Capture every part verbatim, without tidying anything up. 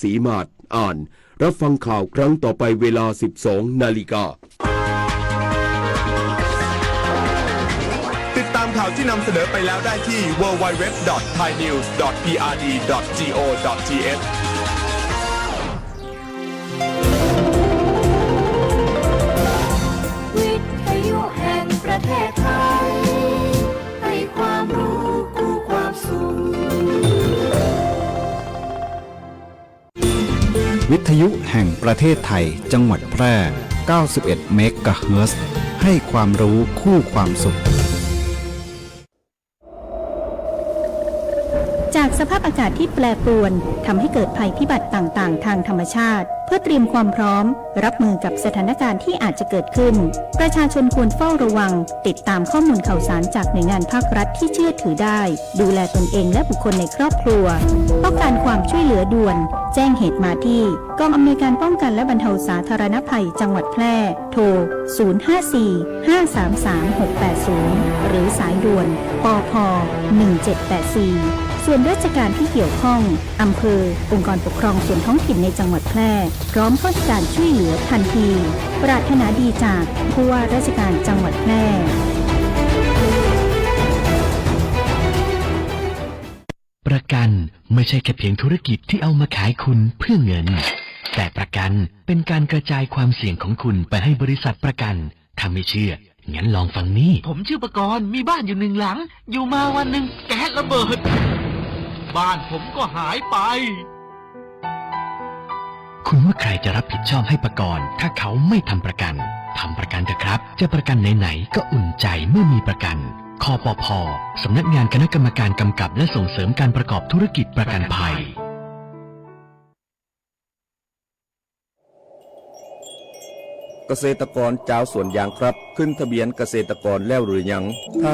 ศรีมาศ อ่าน รับฟังข่าวครั้งต่อไปเวลาสิบสองนาฬิกา ติดตามข่าวที่นำเสนอไปแล้วได้ที่ ดับเบิลยู ดับเบิลยู ดับเบิลยู ดอท ไทยนิวส์ ดอท พีอาร์ดี ดอท จี โอ ดอท ที เอช วิทยุแห่งประเทศไทย ให้ความรู้คู่ความสุข วิทยุแห่งประเทศไทย จังหวัดแพร่ เก้าสิบเอ็ดเมกะเฮิรตซ์ ให้ความรู้คู่ความสุข จากสภาพอากาศที่แปรปรวน ทำให้เกิดภัยพิบัติต่างๆ ทางธรรมชาติ เพื่อเตรียมความพร้อมรับมือกับสถานการณ์ที่อาจจะเกิดขึ้น ประชาชนควรเฝ้าระวัง ติดตามข้อมูลข่าวสารจากหน่วยงานภาครัฐที่เชื่อถือได้ ดูแลตนเองและบุคคลในครอบครัว ต้องการความช่วยเหลือด่วน แจ้งเหตุมาที่กองอำนวยการป้องกันและบรรเทาสาธารณภัยจังหวัดแพร่ โทร ศูนย์ห้าสี่ ห้าสามสาม หกแปดศูนย์ หรือสายด่วน ปภ หนึ่งเจ็ดแปดสี่ ส่วนราชการที่เกี่ยวข้อง อำเภอ องค์กรปกครองส่วนท้องถิ่นในจังหวัดแพร่ พร้อมให้การช่วยเหลือทันที ปรารถนาดีจากผู้ว่าราชการจังหวัดแพร่ ประกันไม่ใช่แค่เพียงธุรกิจที่เอามาขายคุณเพื่อเงิน แต่ประกันเป็นการกระจายความเสี่ยงของคุณไปให้บริษัทประกัน ถ้าไม่เชื่อ งั้นลองฟังนี่ ผมชื่อประกรณ์ มีบ้านอยู่หนึ่งหลัง อยู่มาวันหนึ่งแก๊สระเบิด บ้านผมก็หายไป คุณว่าใครจะรับผิดชอบให้ประกรณ์ ถ้าเขาไม่ทำประกัน ทำประกันเถอะครับ จะประกันไหนๆ ก็อุ่นใจเมื่อมีประกัน คปภ สำนักงานคณะกรรมการกำกับและส่งเสริมการประกอบธุรกิจประกันภัย เกษตรกรจาวสวนยางครับ ขึ้นทะเบียนเกษตรกรแล้วหรือยัง ถ้า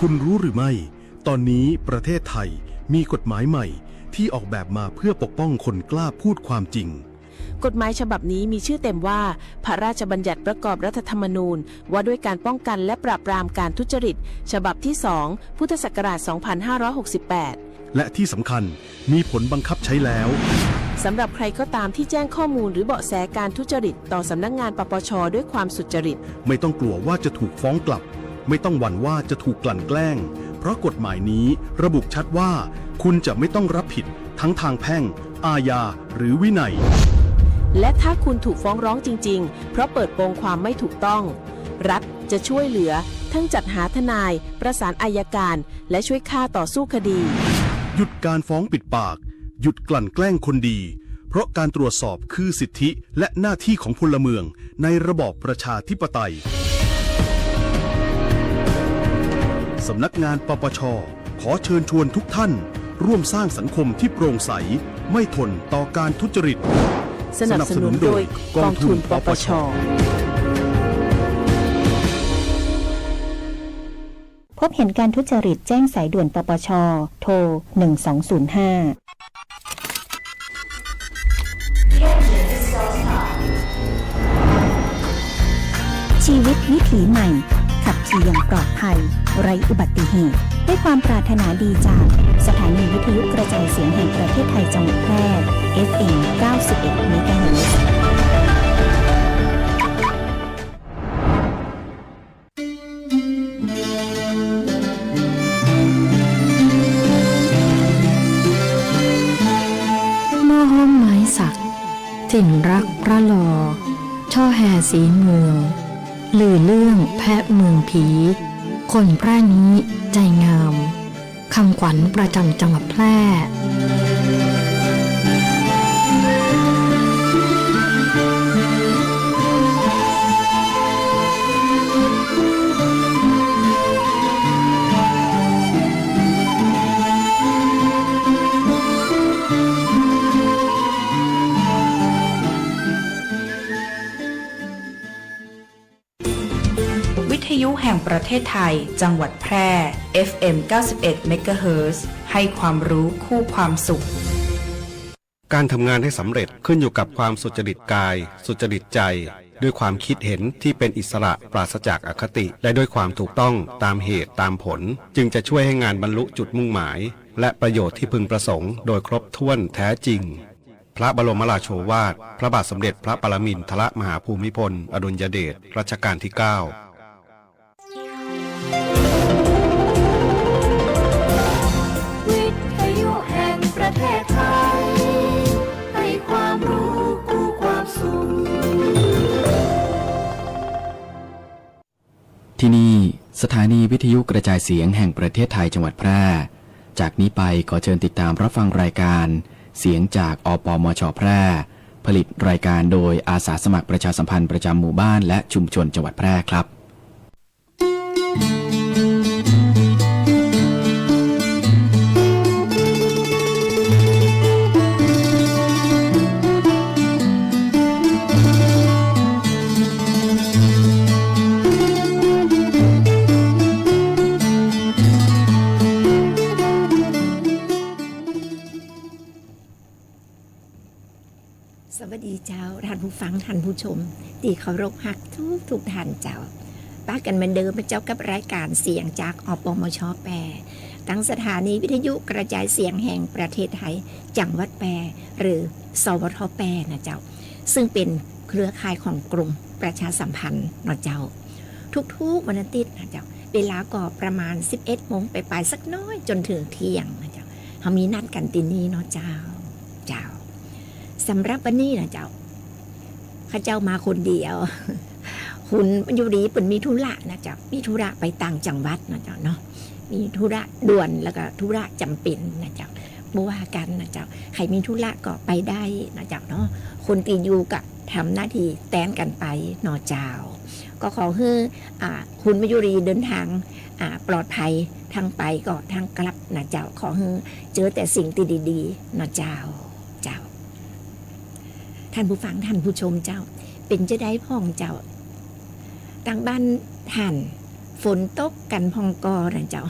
คุณรู้หรือไม่ ตอนนี้ประเทศไทยมีกฎหมายใหม่ที่ออกแบบมาเพื่อปกป้องคนกล้าพูดความจริง กฎหมายฉบับนี้มีชื่อเต็มว่า พระราชบัญญัติประกอบรัฐธรรมนูญ ว่าด้วยการป้องกันและปราบปรามการทุจริต ฉบับที่สอง พุทธศักราช สองพันห้าร้อยหกสิบแปด และที่สำคัญ มีผลบังคับใช้แล้ว สำหรับใครก็ตามที่แจ้งข้อมูลหรือเบาะแสการทุจริตต่อสำนักงาน ปปช ด้วยความสุจริต ไม่ต้องกลัวว่าจะถูกฟ้องกลับ ไม่ต้องหวั่นว่าจะถูกกลั่นแกล้ง เพราะกฎหมายนี้ระบุชัดว่า คุณจะไม่ต้องรับผิดทั้งทางแพ่ง อาญา หรือวินัย และถ้าคุณถูกฟ้องร้องจริงๆ เพราะเปิดโปงความไม่ถูกต้อง รัฐจะช่วยเหลือ ทั้งจัดหาทนาย ประสานอัยการ และช่วยข้าต่อสู้คดี หยุดการฟ้องปิดปาก หยุดกลั่นแกล้งคนดี เพราะการตรวจสอบคือสิทธิและหน้าที่ของพลเมืองในระบอบประชาธิปไตย สำนักงาน ปปช ขอเชิญชวนทุกท่าน ร่วมสร้างสังคมที่โปร่งใส ไม่ทนต่อการทุจริต สนับสนุนโดยกองทุน ปปช พบเห็นการทุจริตแจ้งสายด่วน ปปช โทร หนึ่งสองศูนย์ห้า ชีวิตวิถีใหม่ ขับขี่อย่างปลอดภัย ไร้อุบัติเหตุ ด้วยความปรารถนาดีจากสถานีวิทยุกระจายเสียงแห่งประเทศไทยจังหวัดแพร่ เอฟเอ็ม เก้าสิบเอ็ดเมกะเฮิรตซ์ หม้อห้อมไม้สัก ถิ่นรักพระหล่อ ช ท่อแห่สีเมือง ลือเรื่องแพะเมืองผี คนแพร่นี้ใจงาม คำขวัญประจำจังหวัดแพร่ วิทยุแห่งประเทศไทย จังหวัดแพร่ เอฟเอ็ม เก้าสิบเอ็ด เมกะเฮิรตซ์ ให้ความรู้คู่ความสุข การทำงานให้สำเร็จขึ้นอยู่กับความสุจริตกาย สุจริตใจ ด้วยความคิดเห็นที่เป็นอิสระปราศจากอคติ และด้วยความถูกต้องตามเหตุตามผล จึงจะช่วยให้งานบรรลุจุดมุ่งหมาย และประโยชน์ที่พึงประสงค์โดยครบถ้วนแท้จริง พระบรมราโชวาท พระบาทสมเด็จพระปรมินทรมหาภูมิพล อดุลยเดช รัชกาลที่เก้า วิทยุแห่งประเทศไทย ให้ความรู้คู่ความสุข ที่นี่สถานีวิทยุกระจายเสียงแห่งประเทศไทยจังหวัดแพร่ จากนี้ไปขอเชิญติดตามรับฟังรายการเสียงจาก อปมช แพร่ ผลิตรายการโดยอาสาสมัครประชาสัมพันธ์ประจำหมู่บ้านและชุมชนจังหวัดแพร่ครับ สวัสดีเจ้า ท่านผู้ฟัง ท่านผู้ชม ตี้เคารพฮักทุกๆ ท่านเจ้า ปะกั๋นเหมือนเดิมนะเจ้า กับรายการเสียงจาก อปมช แปร่ ตังสถานีวิทยุกระจายเสียงแห่งประเทศไทย จังหวัดแปร่ หรือ สวท แปร่ นะเจ้า ซึ่งเป๋นเครือข่ายของกรมประชาสัมพันธ์เนาะเจ้า ทุกๆ วันอาทิตย์นะเจ้า เวลาก็ประมาณ สิบเอ็ดโมงปลายๆ สักน้อย จ๋นเถิงเที่ยงนะเจ้า เฮามีนัดกั๋นตี้นี่เนาะเจ้า เจ้า สำหรับวันนี้นะเจ้า ข้าเจ้ามาคนเดียว คุณมยุรีเปิ้นมีธุระนะเจ้า มีธุระไปต่างจังหวัดนะเจ้าเนาะ มีธุระด่วนแล้วก็ธุระจ๋ำเป๋นนะเจ้า บ่ว่ากั๋นนะเจ้า ใผมีธุระก็ไปได้นะเจ้าเนาะ คนตี้อยู่ก็ทำหน้าตี้แตนกั๋นไปเนาะเจ้า ก็ขอหื้อ อ่า คุณมยุรีเดินทาง อ่า ปลอดภัย ทั้งไปก็ทั้งกลับนะเจ้า ขอหื้อเจอแต่สิ่งตี้ดีๆ เนาะเจ้า เจ้า ท่านผู้ฟัง ท่านผู้ชมเจ้า เป๋นจะใดพ่องเจ้า ตางบ้านท่าน ฝนตกกั๋นพ่องก่อนะเจ้า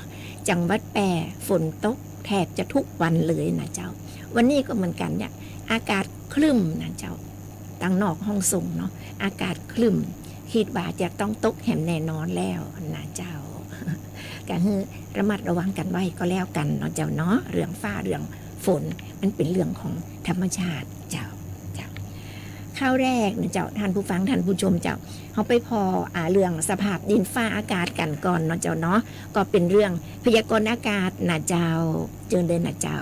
จังหวัดแปร่ฝนตกแทบจะทุกวันเลยนะเจ้า วันนี้ก็เหมือนกั๋นเนี่ย อากาศครึ้มนะเจ้า ตางนอกห้องส่งเนาะ อากาศครึ้ม กึ๊ดว่าจะต้องตกแหมแน่นอนแล้วนะเจ้า ก็หื้อระมัดระวังกั๋นไว้ก็แล้วกั๋นเนาะเจ้าเนาะ เรื่องฟ้าเรื่องฝน มันเป๋นเรื่องของธรรมชาติเจ้า เจ้า ข่าวแรกนะเจ้า ท่านผู้ฟัง ท่านผู้ชมเจ้า เฮาไปผ่อ อ่า เรื่องสภาพดินฟ้าอากาศกั๋นก่อนเนาะเจ้าเนาะ ก็เป๋นเรื่องพยากรณ์อากาศนะเจ้า เจิญเลยนะเจ้า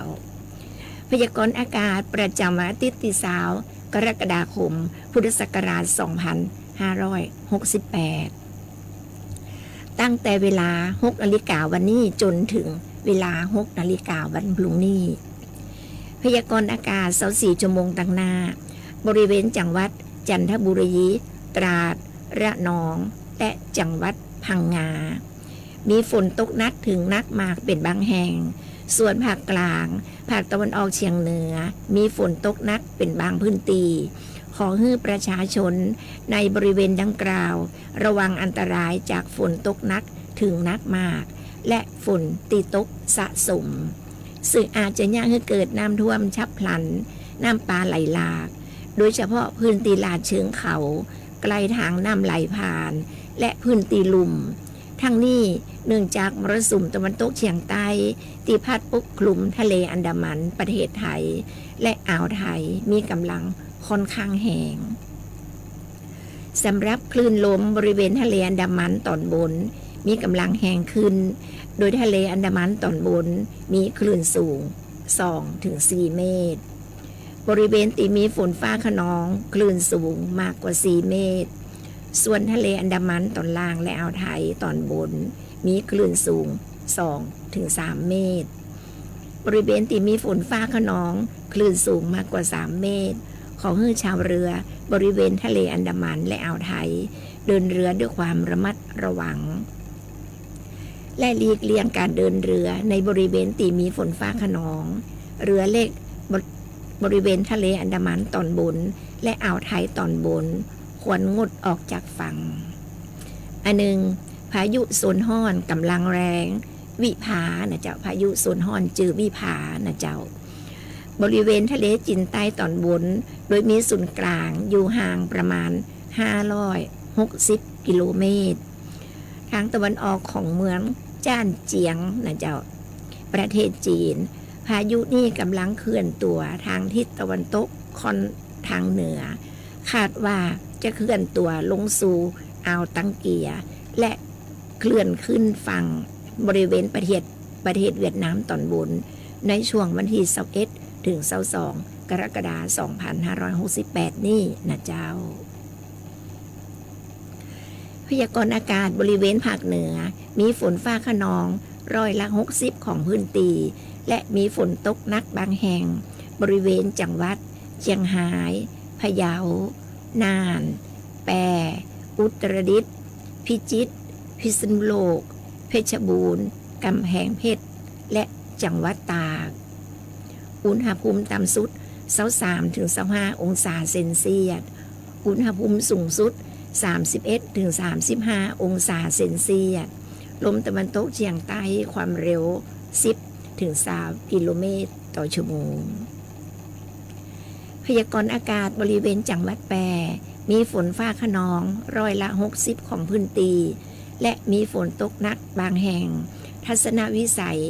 พยากรณ์อากาศประจ๋ำวันอาทิตย์ตี้ซาว กรกฎาคม พุทธศักราช สองพันห้าร้อยหกสิบแปด ตั้งแต่เวลา หกนาฬิกาวันนี้จ๋นเถิงเวลา หกนาฬิกาวันพรุ่งนี้ พยากรณ์อากาศ ซาวสี่ชั่วโมงตางหน้า บริเวณจังหวัดจันทบุรี ตราด ระนอง และจังหวัดพังงา มีฝนตกหนักเถิงหนักมากเป๋นบางแห่ง ส่วนภาคกลาง ภาคตะวันออกเฉียงเหนือ มีฝนตกหนักเป๋นบางพื้นตี้ ขอหื้อประชาชนในบริเวณดังกล่าว ระวังอันตรายจากฝนตกหนักเถิงหนักมาก และฝนตี้ตกสะสม ซึ่งอาจจะเยียะหื้อเกิดน้ำท่วมฉับพลัน น้ำป่าไหลหลาก โดยเฉพาะพื้นตี้ลาดเชิงเขา ใก้ทางน้ำไหลผ่าน และพื้นตี้ลุ่ม ทั้งนี้เนื่องจากมรสุมตะวันตกเฉียงใต้ตี้พัดปกคลุมทะเลอันดามันประเทศไทย และอ่าวไทยมีก๋ำลังค่อนข้างแฮง สำหรับคลื่นลมบริเวณทะเลอันดามันต๋อนบนมีก๋ำลังแฮงขึ้น โดยทะเลอันดามันต๋อนบนมีคลื่นสูง สองถึงสี่เมตร บริเวณตี้มีฝนฟ้าคะนอง คลื่นสูงมากกว่าสี่เมตร ส่วนทะเลอันดามันต๋อนล่างและอ่าวไทยต๋อนบน มีคลื่นสูงสองถึงสามเมตร บริเวณตี้มีฝนฟ้าคะนอง คลื่นสูงมากกว่าสามเมตร ขอหื้อชาวเรือบริเวณทะเลอันดามันและอ่าวไทย เดินเรือด้วยความระมัดระวัง และหลีกเลี่ยงก๋านเดินเรือในบริเวณตี้มีฝนฟ้าคะนอง เรือเล็ก บริ- บริเวณทะเลอันดามันต๋อนบน และอ่าวไทยต๋อนบน ควรงดออกจากฝั่ง อันนึ่ง พายุโซนฮ้อนก๋ำลังแรง วิภา นะเจ้า พายุโซนฮ้อนจื้อวิภา นะเจ้า บริเวณทะเลจีนใต้ต๋อนบน โดยมีศูนย์กลางอยู่ห่างประมาณห้าร้อยหกสิบกิโลเมตร ตางตะวันออกของเมืองจ้านเจียง นะเจ้า ประเทศจีน พายุนี้ก๋ำลังเคลื่อนตั๋วตางทิศตะวันตกค่อนตางเหนือ คาดว่าจะเคลื่อนตั๋วลงสู่อ่าวตังเกีย และเคลื่อนขึ้นฝั่งบริเวณประเทศ ประเทศเวียดนามต๋อนบน ในช่วงวันตี้ซาวเอ็ด ถึงซาวสอง กรกฎาคม สองพันห้าร้อยหกสิบแปดนี้ นะเจ้า พยากรณ์อากาศบริเวณภาคเหนือ มีฝนฟ้าคะนองร้อยละหกสิบของพื้นตี้ และมีฝนตกหนักบางแห่ง บริเวณจังหวัดเจียงฮาย พะเยา น่าน แป้ อุตรดิตถ์ พิจิตร พิษณุโลก เพชรบูรณ์ ก๋ำแพงเพชร และจังหวัดตาก อุณหภูมิต่ำสุดซาวสามถึงซาวห้าองศาเซลเซียส อุณหภูมิสูงสุดสามสิบเอ็ดถึงสามสิบห้าองศาเซลเซียส ลมตะวันตกเฉียงใต้ความเร็วสิบถึงซาวกิโลเมตรต่อชั่วโมง พยากรณ์อากาศบริเวณจังหวัดแป้ มีฝนฟ้าคะนองร้อยละหกสิบของพื้นตี้ และมีฝนตกหนักบางแห่ง ทัศนวิสัย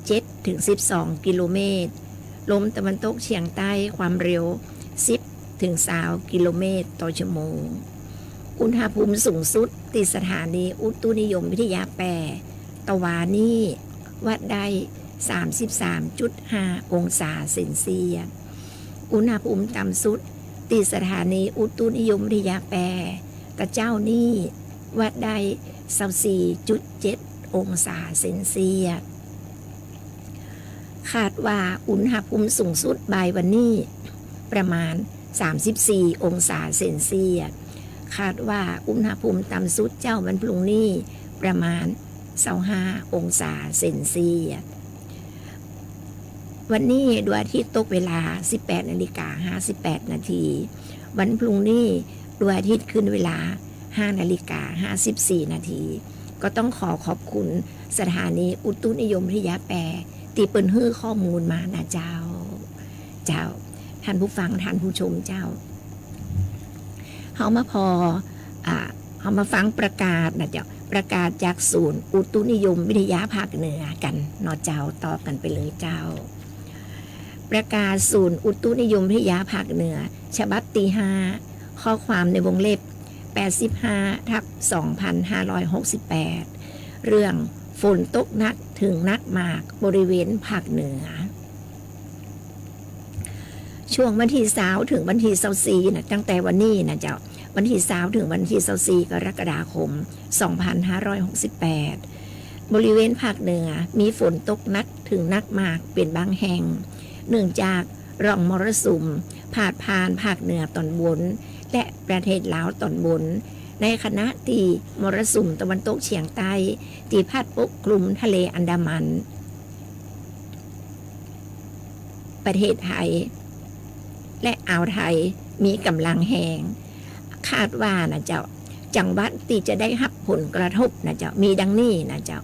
เจ็ดถึงสิบสองกิโลเมตร ลมตะวันตกเฉียงใต้ความเร็วสิบถึงซาวกิโลเมตรต่อชั่วโมง อุณหภูมิสูงสุดตี้สถานีอุตุนิยมวิทยาแป้ ตะวานี้วัดได้สามสิบสามจุดห้าองศาเซลเซียส อุณหภูมิต่ำสุดตี้สถานีอุตุนิยมวิทยาแป้ ตะเจ๊านี้วัดได้ซาวสี่จุดเจ็ดองศาเซลเซียส คาดว่าอุณหภูมิสูงสุดบ่ายวันนี้ประมาณสามสิบสี่องศาเซลเซียส คาดว่าอุณหภูมิต่ำสุดเจ๊าวันพรุ่งนี้ประมาณซาวห้าองศาเซลเซียส วันนี้ดวงอาทิตย์ตกเวลาสิบแปดนาฬิกาห้าสิบแปดนาที วันพรุ่งนี้ดวงอาทิตย์ขึ้นเวลาห้านาฬิกาห้าสิบสี่นาที ก็ต้องขอขอบคุณสถานีอุตุนิยมวิทยาแป้ ตี้เปิ้นหื้อข้อมูลมานะเจ้า เจ้า ท่านผู้ฟัง ท่านผู้ชมเจ้า เฮามาผ่อ อ่า เฮามาฟังประกาศนะเจ้า ประกาศจากศูนย์อุตุนิยมวิทยาภาคเหนือกั๋นเนาะเจ้า ต่อกั๋นไปเลยเจ้า ประกาศศูนย์อุตุนิยมวิทยาภาคเหนือ ฉบับตี้ห้า ข้อความในวงเล็บ แปดสิบห้าทับสองพันห้าร้อยหกสิบแปด เรื่องฝนตกหนักถึงหนักมากบริเวณภาคเหนือ ช่วงวันตี้ซาวเถิงวันตี้ซาวสี่นะ ตั้งแต่วันนี้นะเจ้า วันตี้ซาวเถิงวันตี้ซาวสี่กรกฎาคมสองพันห้าร้อยหกสิบแปด บริเวณภาคเหนือมีฝนตกหนักเถิงหนักมากเป๋นบางแห่ง เนื่องจากร่องมรสุมพาดผ่านภาคเหนือต๋อนบน และประเทศลาวต๋อนบน ในขณะตี้มรสุมตะวันตกเฉียงใต้ตี้พัดปกคลุมทะเลอันดามัน ประเทศไทย และอ่าวไทยมีก๋ำลังแฮง คาดว่านะเจ้า จังหวัดตี้จะได้ฮับผลกระทบนะเจ้า มีดังนี้นะเจ้า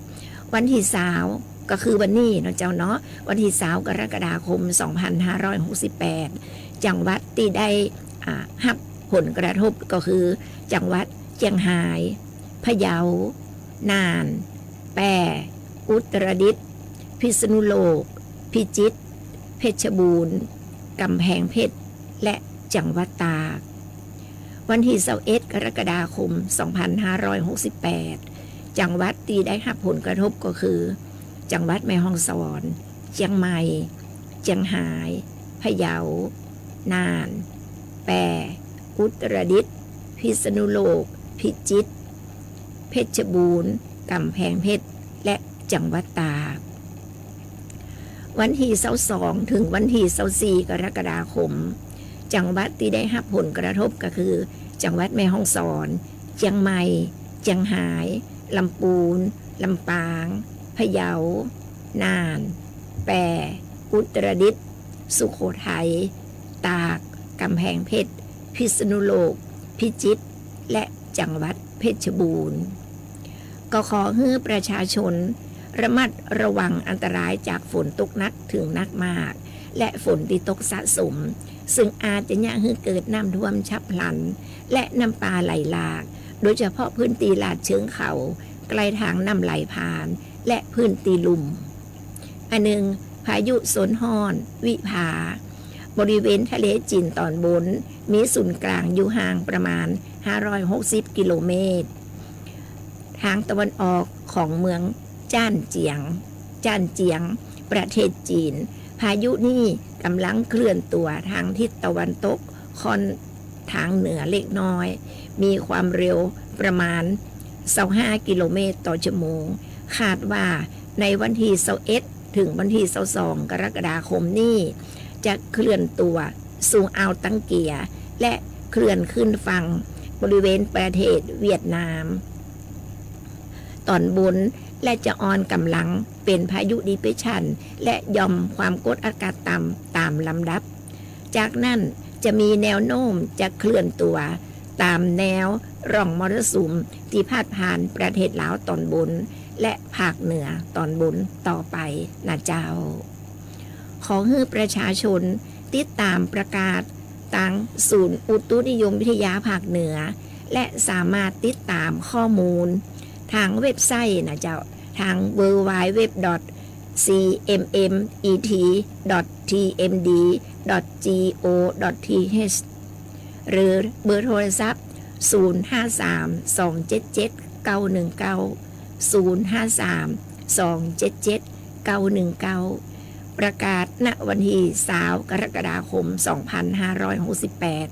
วันตี้ซาวก็คือวันนี้เนาะเจ้าเนาะ วันตี้ซาวกรกฎาคมสองพันห้าร้อยหกสิบแปด จังหวัดตี้ได้ อ่า ฮับผลกระทบก็คือ จังหวัดเจียงฮาย พะเยา น่าน แป้ อุตรดิตถ์ พิษณุโลก พิจิตร เพชรบูรณ์ ก๋ำแพงเพชร และจังหวัดตาก วันตี้ซาวเอ็ดกรกฎาคมสองพันห้าร้อยหกสิบแปด จังหวัดตี้ได้ฮับผลกระทบก็คือ จังหวัดแม่ฮ่องสอน เจียงใหม่ เจียงฮาย พะเยา น่าน แป้ อุตรดิตถ์ พิษณุโลก พิจิตร เพชรบูรณ์ ก๋ำแพงเพชร และจังหวัดตาก วันตี้ซาวสอง เถิงวันตี้ซาวสี่ กรกฎาคม จังหวัดตี้ได้ฮับผลกระทบก็คือ จังหวัดแม่ฮ่องสอน เจียงใหม่ เจียงฮาย ลำปูน ลำปาง พะเยา น่าน แป้ อุตรดิตถ์ สุโขทัย ตาก ก๋ำแพงเพชร พิษณุโลก พิจิตร และจังหวัดเพชรบูรณ์ ก็ขอหื้อประชาชนระมัดระวังอันตรายจากฝนตกหนักเถิงหนักมาก และฝนตี้ตกสะสม ซึ่งอาจจะเยียะหื้อเกิดน้ำท่วมฉับพลัน และน้ำป่าไหลหลาก โดยเฉพาะพื้นตี้ลาดเชิงเขา ใก้ตางน้ำไหลผ่าน และพื้นตี้ลุ่ม อันหนึ่ง พายุโซนฮ้อน วิภา บริเวณทะเลจีนตอนบน มีศูนย์กลางอยู่ห่างประมาณ ห้าร้อยหกสิบกิโลเมตร ตางตะวันออกของเมืองจ้านเจียง จ้านเจียง ประเทศจีน พายุนี้ก๋ำลังเคลื่อนตั๋วตางทิศตะวันตกค่อนตางเหนือเล็กน้อย มีความเร็วประมาณ ซาวห้ากิโลเมตรต่อชั่วโมง คาดว่าในวันตี้ซาวเอ็ด เถิงวันตี้ซาวสอง กรกฎาคมนี้ จะเคลื่อนตั๋วสู่อ่าวตังเกีย และเคลื่อนขึ้นฝั่งบริเวณประเทศเวียดนามตอนบน และจะอ่อนก๋ำลังเป๋นพายุดีเปรสชัน และหย่อมความกดอากาศต่ำต๋ามลำดับ จากนั้นจะมีแนวโน้มจะเคลื่อนตั๋วต๋ามแนวร่องมรสุมตี้พาดผ่านประเทศลาวตอนบน และภาคเหนือตอนบนต่อไปนะเจ้า ขอหื้อประชาชนติดต๋ามประกาศตางศูนย์อุตุนิยมวิทยาภาคเหนือ และสามารถติดต๋ามข้อมูลตางเว็บไซต์นะเจ้า ตาง ดับเบิลยู ดับเบิลยู ดับเบิลยู ดอท ซี เอ็ม เอ็ม อี ที ดอท ที เอ็ม ดี ดอท จี โอ ดอท ที เอช หรือเบอร์โทรศัพท์ ศูนย์ ห้า สาม สอง เจ็ด เจ็ด เก้า หนึ่ง เก้า ศูนย์ ห้า สาม สอง เจ็ด เจ็ด เก้า หนึ่ง เก้า ประกาศณวันตี้ซาว กรกฎาคม สองพันห้าร้อยหกสิบแปด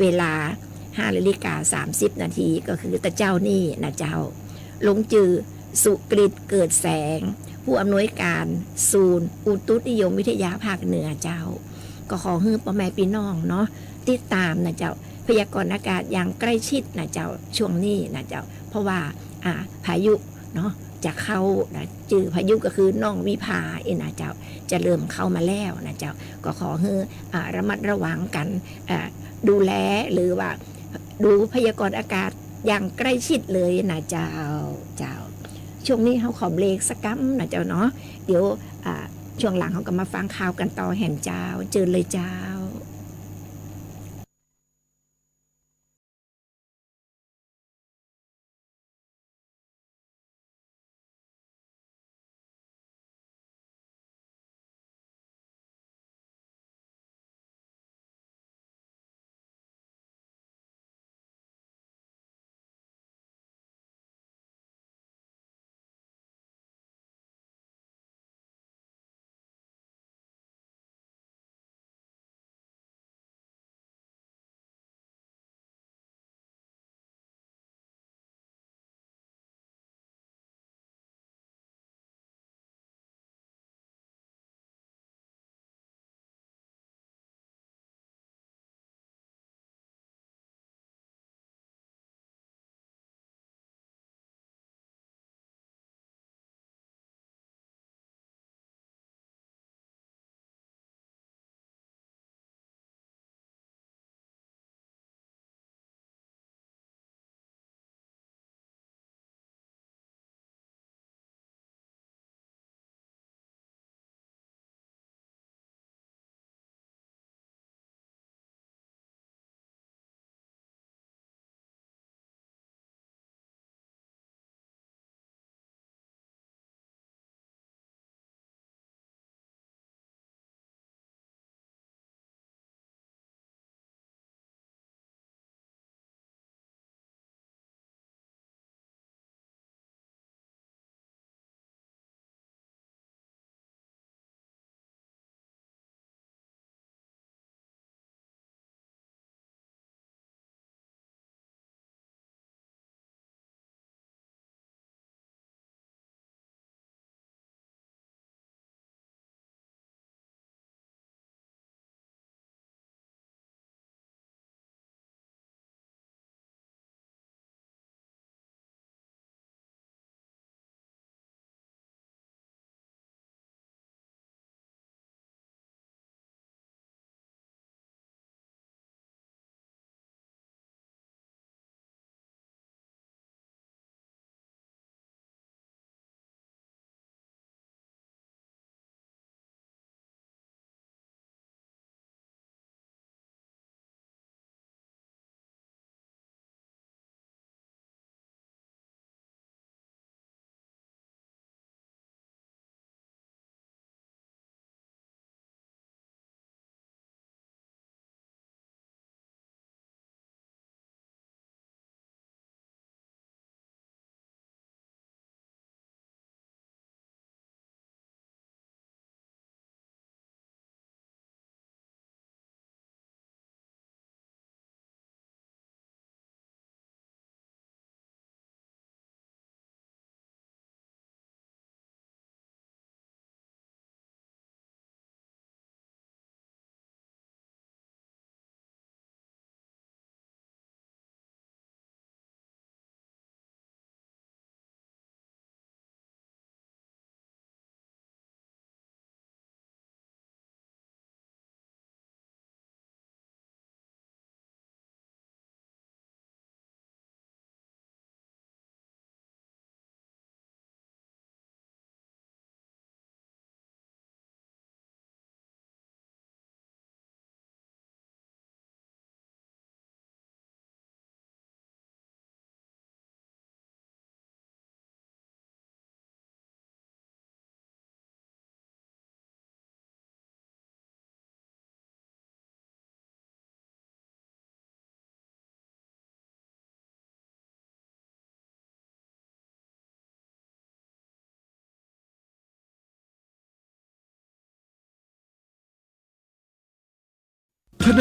เวลา ห้านาฬิกา สามสิบนาที ก็คือตะเจ๊านี้นะเจ้า ลงจื้อ สุกฤต เกิดแสง ผู้อำนวยการศูนย์อุตุนิยมวิทยาภาคเหนือเจ้า ก็ขอหื้อป้อแม่ปี้น้องเนาะ ติดต๋ามนะเจ้า พยากรณ์อากาศอย่างใกล้ชิดนะเจ้า ช่วงนี้นะเจ้า เพราะว่า อ่า พายุเนาะ จะเข้านะ จื้อพายุก็คือน้องวิภาเองนะเจ้า จะเริ่มเข้ามาแล้วนะเจ้า ก็ขอหื้อ อ่า ระมัดระวังกั๋น อ่า ดูแลหรือว่า ดูพยากรณ์อากาศอย่างใกล้ชิดเลยนะเจ้า เจ้า ช่วงนี้เฮาขอเบรกสักกำนะเจ้าเนาะ เดี๋ยว อ่า ช่วงหลังเฮาก็มาฟังข่าวกั๋นต่อแหมเจ้า เจิญเลยเจ้า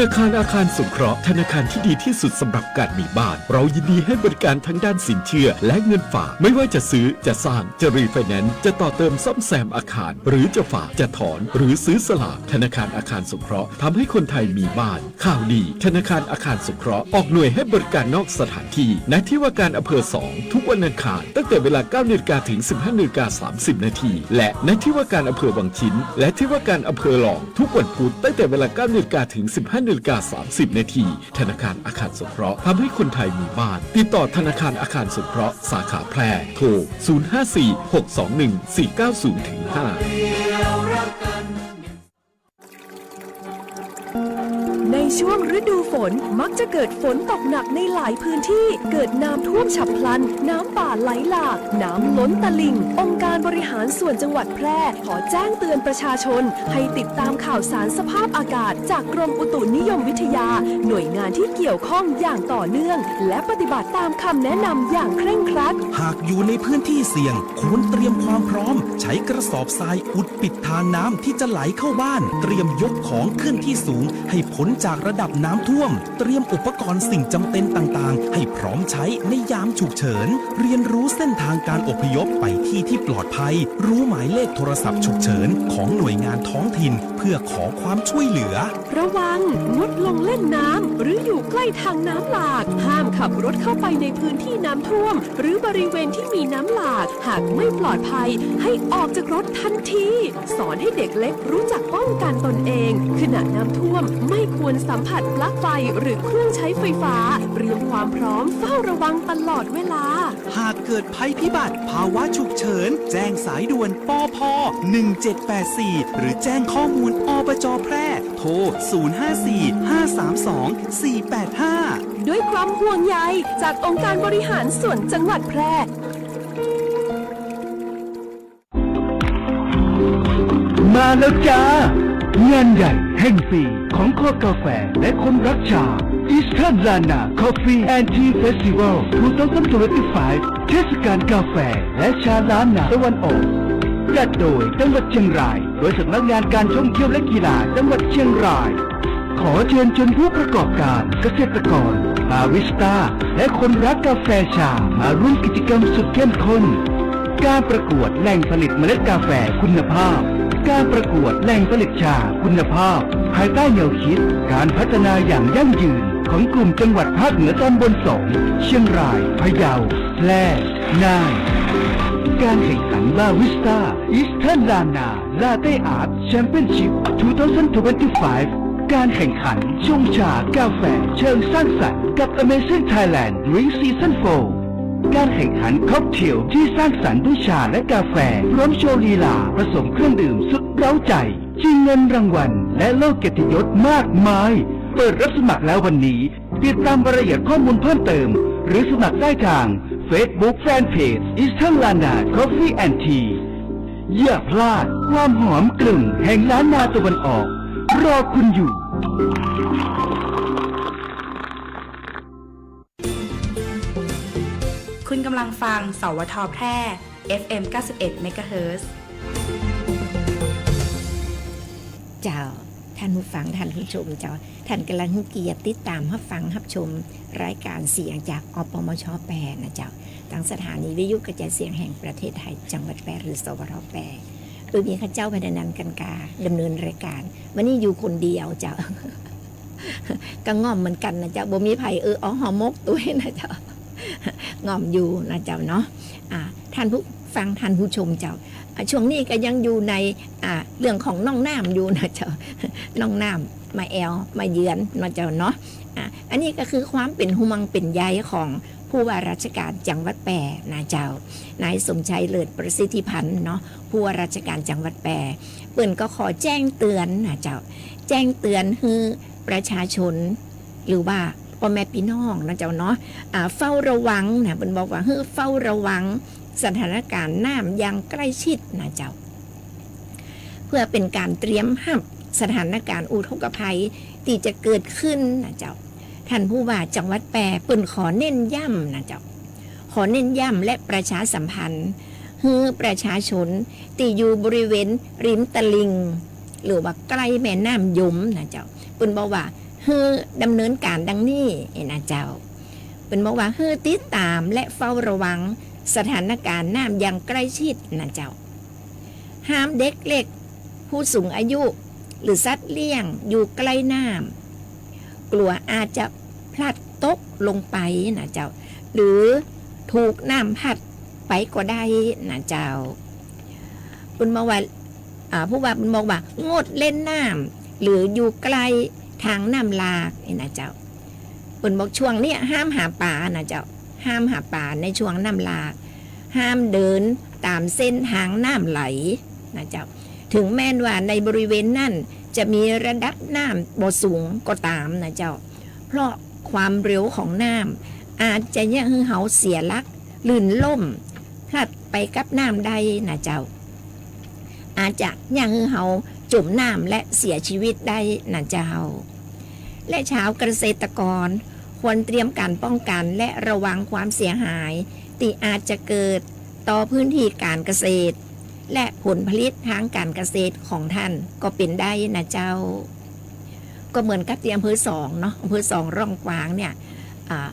ธนาคารอาคารสงเคราะห์ ธนาคารที่ดีที่สุดสำหรับการมีบ้าน เรายินดีให้บริการทั้งด้านสินเชื่อและเงินฝาก ไม่ว่าจะซื้อ จะสร้าง จะรีไฟแนนซ์ จะต่อเติมซ่อมแซมอาคาร หรือจะฝาก จะถอน หรือซื้อสลาก ธนาคารอาคารสงเคราะห์ทำให้คนไทยมีบ้าน ข่าวดี ธนาคารอาคารสงเคราะห์ออกหน่วยให้บริการนอกสถานที่ ณ ที่ว่าการอำเภอสอง ทุกวันอังคาร ตั้งแต่เวลา เก้านาฬิกา ถึง สิบห้านาฬิกา สามสิบนาที และ ณ ที่ว่าการอำเภอวังชิ้น และที่ว่าการอำเภอลอง ทุกวันพุธ ตั้งแต่เวลา เก้านาฬิกา ถึง สิบห้านาฬิกา สามสิบนาที ธนาคารอาคารสงเคราะห์ทำให้คนไทยมีบ้าน ติดต่อธนาคารอาคารสงเคราะห์สาขาแพร่ โทร ศูนย์ห้าสี่ หกสองหนึ่ง สี่เก้าศูนย์ ถึง ห้า ในช่วงฤดูฝนมักจะเกิดฝนตกหนักในหลายพื้นที่ เกิดน้ำท่วมฉับพลัน น้ำป่าไหลหลาก น้ำล้นตลิ่ง องค์การบริหารส่วนจังหวัดแพร่ขอแจ้งเตือนประชาชน ให้ติดตามข่าวสารสภาพอากาศจากกรมอุตุนิยมวิทยา หน่วยงานที่เกี่ยวข้องอย่างต่อเนื่อง และปฏิบัติตามคำแนะนำอย่างเคร่งครัด หากอยู่ในพื้นที่เสี่ยง ควรเตรียมความพร้อม ใช้กระสอบทรายอุดปิดทางน้ำที่จะไหลเข้าบ้าน เตรียมยกของขึ้นที่สูง ให้พ้นจากระดับน้ำท่วม เตรียมอุปกรณ์สิ่งจำเป็นต่างๆ ให้พร้อมใช้ในยามฉุกเฉิน เรียนรู้เส้นทางการอพยพไปที่ที่ปลอดภัย รู้หมายเลขโทรศัพท์ฉุกเฉินของหน่วยงานท้องถิ่น เพื่อขอความช่วยเหลือ ระวัง งดลงเล่นน้ำ หรืออยู่ใกล้ทางน้ำหลาก ห้ามขับรถเข้าไปในพื้นที่น้ำท่วม หรือบริเวณที่มีน้ำหลาก หากไม่ปลอดภัย ให้ออกจากรถทันที สอนให้เด็กเล็กรู้จักป้องกันตนเอง ขณะน้ำท่วม ไม่ควรสัมผัสปลั๊กไฟหรือเครื่องใช้ไฟฟ้า เตรียมความพร้อมเฝ้าระวังตลอดเวลา หากเกิดภัยพิบัติ ภาวะฉุกเฉิน แจ้งสายด่วน ปภ หนึ่งเจ็ดแปดสี่ หรือแจ้งข้อมูล อบจ. แพร่ โทร ศูนย์ห้าสี่ ห้าสามสอง สี่แปดห้า ด้วยความห่วงใยจากองค์การบริหารส่วนจังหวัดแพร่ มาแล้วจ้า งานใหญ่แห่งปีของคอกาแฟและคนรักชา Eastern Lana Coffee and Tea Festival สองพันยี่สิบห้า เทศกาลกาแฟและชาล้านนาตะวันออก จัดโดยจังหวัดเชียงราย โดยสำนักงานการท่องเที่ยวและกีฬาจังหวัดเชียงราย ขอเชิญชวนผู้ประกอบการ เกษตรกร บาริสต้า และคนรักกาแฟชา มาร่วมกิจกรรมสุดเข้มข้น การประกวดแหล่งผลิตเมล็ดกาแฟคุณภาพ การประกวดแหล่งผลิตชาคุณภาพ ภายใต้แนวคิดการพัฒนาอย่างยั่งยืนของกลุ่มจังหวัดภาคเหนือตอนบนสอง เชียงราย พะเยา แพร่ น่าน การแข่งขันบาริสต้า Eastern Lana Latte Art Championship สองพันยี่สิบห้า การแข่งขันชงชากาแฟเชิงสร้างสรรค์กับ Amazing Thailand Drink Season สี่ การแข่งขันค็อกเทลที่สร้างสรรค์ด้วยชาและกาแฟ พร้อมโชว์ลีลาผสมเครื่องดื่มสุดเร้าใจ ชิงเงินรางวัล และโล่เกียรติยศมากมาย เปิดรับสมัครแล้ววันนี้ ติดตามรายละเอียดข้อมูลเพิ่มเติม หรือสมัครได้ทาง Facebook Fanpage Eastern Lana Coffee and Tea อย่าพลาดความหอมกลุ่นแห่งล้านนาตะวันออก รอคุณอยู่ คุณกำลังฟัง สวท แพร่ เอฟเอ็ม เก้าสิบเอ็ด เมกะเฮิรตซ์ เจ้า ท่านผู้ฟัง ท่านผู้ชมเจ้า ท่านกำลังหื้อเกียรติติดตามฮับฟังฮับชมรายก๋านเสียงจาก อปมช แปด นะเจ้า ตางสถานีวิทยุกระจายเสียงแห่งประเทศไทย จังหวัดแปด หรือ สวท แปด โดยมีข้าเจ้า พรรณนันท์ กันกา ดำเนินรายก๋าน วันนี้อยู่คนเดียวเจ้า ก็ง่อมเหมือนกันนะเจ้า บ่มีใผ เออ เอาห่อหมกตวยนะเจ้า ง่อมอยู่นะเจ้าเนาะ อ่า ท่านผู้ฟัง ท่านผู้ชมเจ้า อ่า ช่วงนี้ก็ยังอยู่ใน อ่า เรื่องของน้องน้ำอยู่นะเจ้า น้องน้ำมาแอวมาเยือนนะเจ้าเนาะ อ่า อันนี้ก็คือความเป๋นห่วงเป๋นใยของผู้ว่าราชก๋านจังหวัดแปดนะเจ้า นายสมชัย เลิศประสิทธิพันธ์เนาะ ผู้ว่าราชก๋านจังหวัดแปด เปิ้นก็ขอแจ้งเตือนนะเจ้า แจ้งเตือนหื้อประชาชน หรือว่าป้อแม่ปี้น้องนะเจ้าเนาะ อ่า เฝ้าระวังนะ เปิ้นบอกว่าหื้อเฝ้าระวังสถานก๋านน้ำอย่างใกล้ชิดนะเจ้า เพื่อเป๋นก๋านเตรียมฮับสถานก๋านอุทกภัยตี้จะเกิดขึ้นนะเจ้า ท่านผู้ว่าจังหวัดแปดเปิ้นขอเน้นย้ำนะเจ้า ขอเน้นย้ำและประชาสัมพันธ์ หื้อประชาชนตี้อยู่บริเวณริมตลิ่ง หรือว่าใกล้แม่น้ำยมนะเจ้า เปิ้นบอกว่า หื้อดำเนินก๋านดังนี้นะเจ้า เปิ้นบอกว่าหื้อติดต๋ามและเฝ้าระวังสถานก๋ารณ์น้ำอย่างใกล้ชิดนะเจ้า ห้ามเด็กเล็ก ผู้สูงอายุ หรือสัตว์เลี้ยงอยู่ใกล้น้ำ กั๋วอาจจะพลัดตกลงไปนะเจ้า หรือถูกน้ำพัดไปก็ได้นะเจ้า เปิ้นบอกว่า อ่า ผู้ว่าเปิ้นบอกว่า งดเล่นน้ำ หรืออยู่ใกล้ต๋างน้ำหลากนี่นะเจ้า เปิ้นบอกช่วงเนี้ยห้ามหาป๋านะเจ้า ห้ามหาป๋าในช่วงน้ำหลาก ห้ามเดินต๋ามเส้นต๋างน้ำไหลนะเจ้า เถิงแม้นว่าในบริเวณนั้นจะมีระดับน้ำบ่สูงก็ต๋ามนะเจ้า เพราะความเร็วของน้ำอาจจะเยียะหื้อเฮาเสียหลัก ลื่นล้ม พลัดไปกับน้ำได้นะเจ้า อาจจะเยียะหื้อเฮาจ๋มน้ำและเสียชีวิตได้นะเจ้า และชาวเกษตรกรควรเตรียมก๋านป้องกั๋นและระวังความเสียหายตี้อาจจะเกิดต่อพื้นที่ก๋านเกษตร และผลผลิตตางก๋านเกษตรของต้านก็เป๋นได้นะเจ้า ก็เหมือนกับตี้อำเภอสองเนาะ อำเภอสองร่องกวางเนี่ย อ่า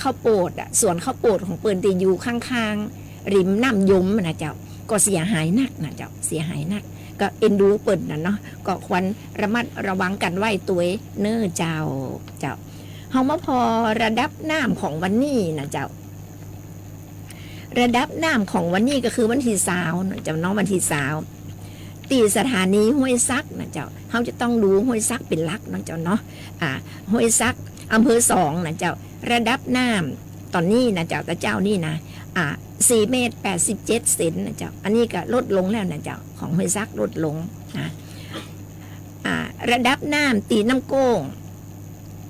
ข้าวโปดอะ สวนข้าวโปดของเปิ้นตี้อยู่ข้างๆ ริมน้ำยมนะเจ้า ก็เสียหายหนักนะเจ้า เสียหายหนัก ก็เอ็นดูเปิ้นน่ะเนาะ ก็ควรระมัดระวังกั๋นไว้ตวยเน้อเจ้า เจ้า เฮามาผ่อระดับน้ำของวันนี้นะเจ้า ระดับน้ำของวันนี้ก็คือวันตี้ซาวนะเจ้าเนาะ วันตี้ซาว ตี้สถานีห้วยซักนะเจ้า เฮาจะต้องดูห้วยซักเป๋นหลักนะเจ้าเนาะ อ่า ห้วยซัก อำเภอสองนะเจ้า ระดับน้ำต๋อนนี้นะเจ้า ตะเจ๊านี่นะ อ่า สี่เมตรแปดสิบเจ็ดเซนนะเจ้า อันนี้ก็ลดลงแล้วนะเจ้า ของห้วยซักลดลงนะ อ่า ระดับน้ำตี้น้ำโก้ง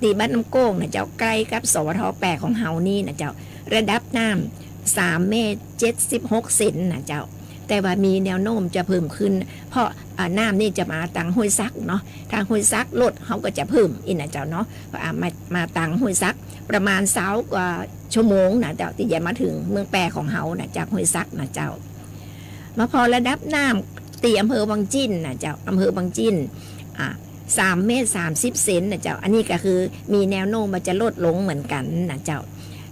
ตี้บ้านน้ำโก้งนะเจ้า ใก้กับ สวท แปดของเฮานี่นะเจ้า ระดับน้ำสามเมตรเจ็ดสิบหกเซนนะเจ้า แต่ว่ามีแนวโน้มจะเพิ่มขึ้น เพราะ อ่า น้ำนี่จะมาตางห้วยซักเนาะ ตางห้วยซักลดเฮาก็จะเพิ่มอี้นะเจ้าเนาะ อ่า มา มาตางห้วยซักประมาณซาวกว่าชั่วโมงนะเจ้า ตี้จะมาเถิงเมืองแปของเฮานะ จากห้วยซักนะเจ้า มาผ่อระดับน้ำตี้อำเภอวังจิ้นนะเจ้า อำเภอวังจิ้น อ่า สามเมตรสามสิบเซนนะเจ้า อันนี้ก็คือมีแนวโน้มว่าจะลดลงเหมือนกั๋นนะเจ้า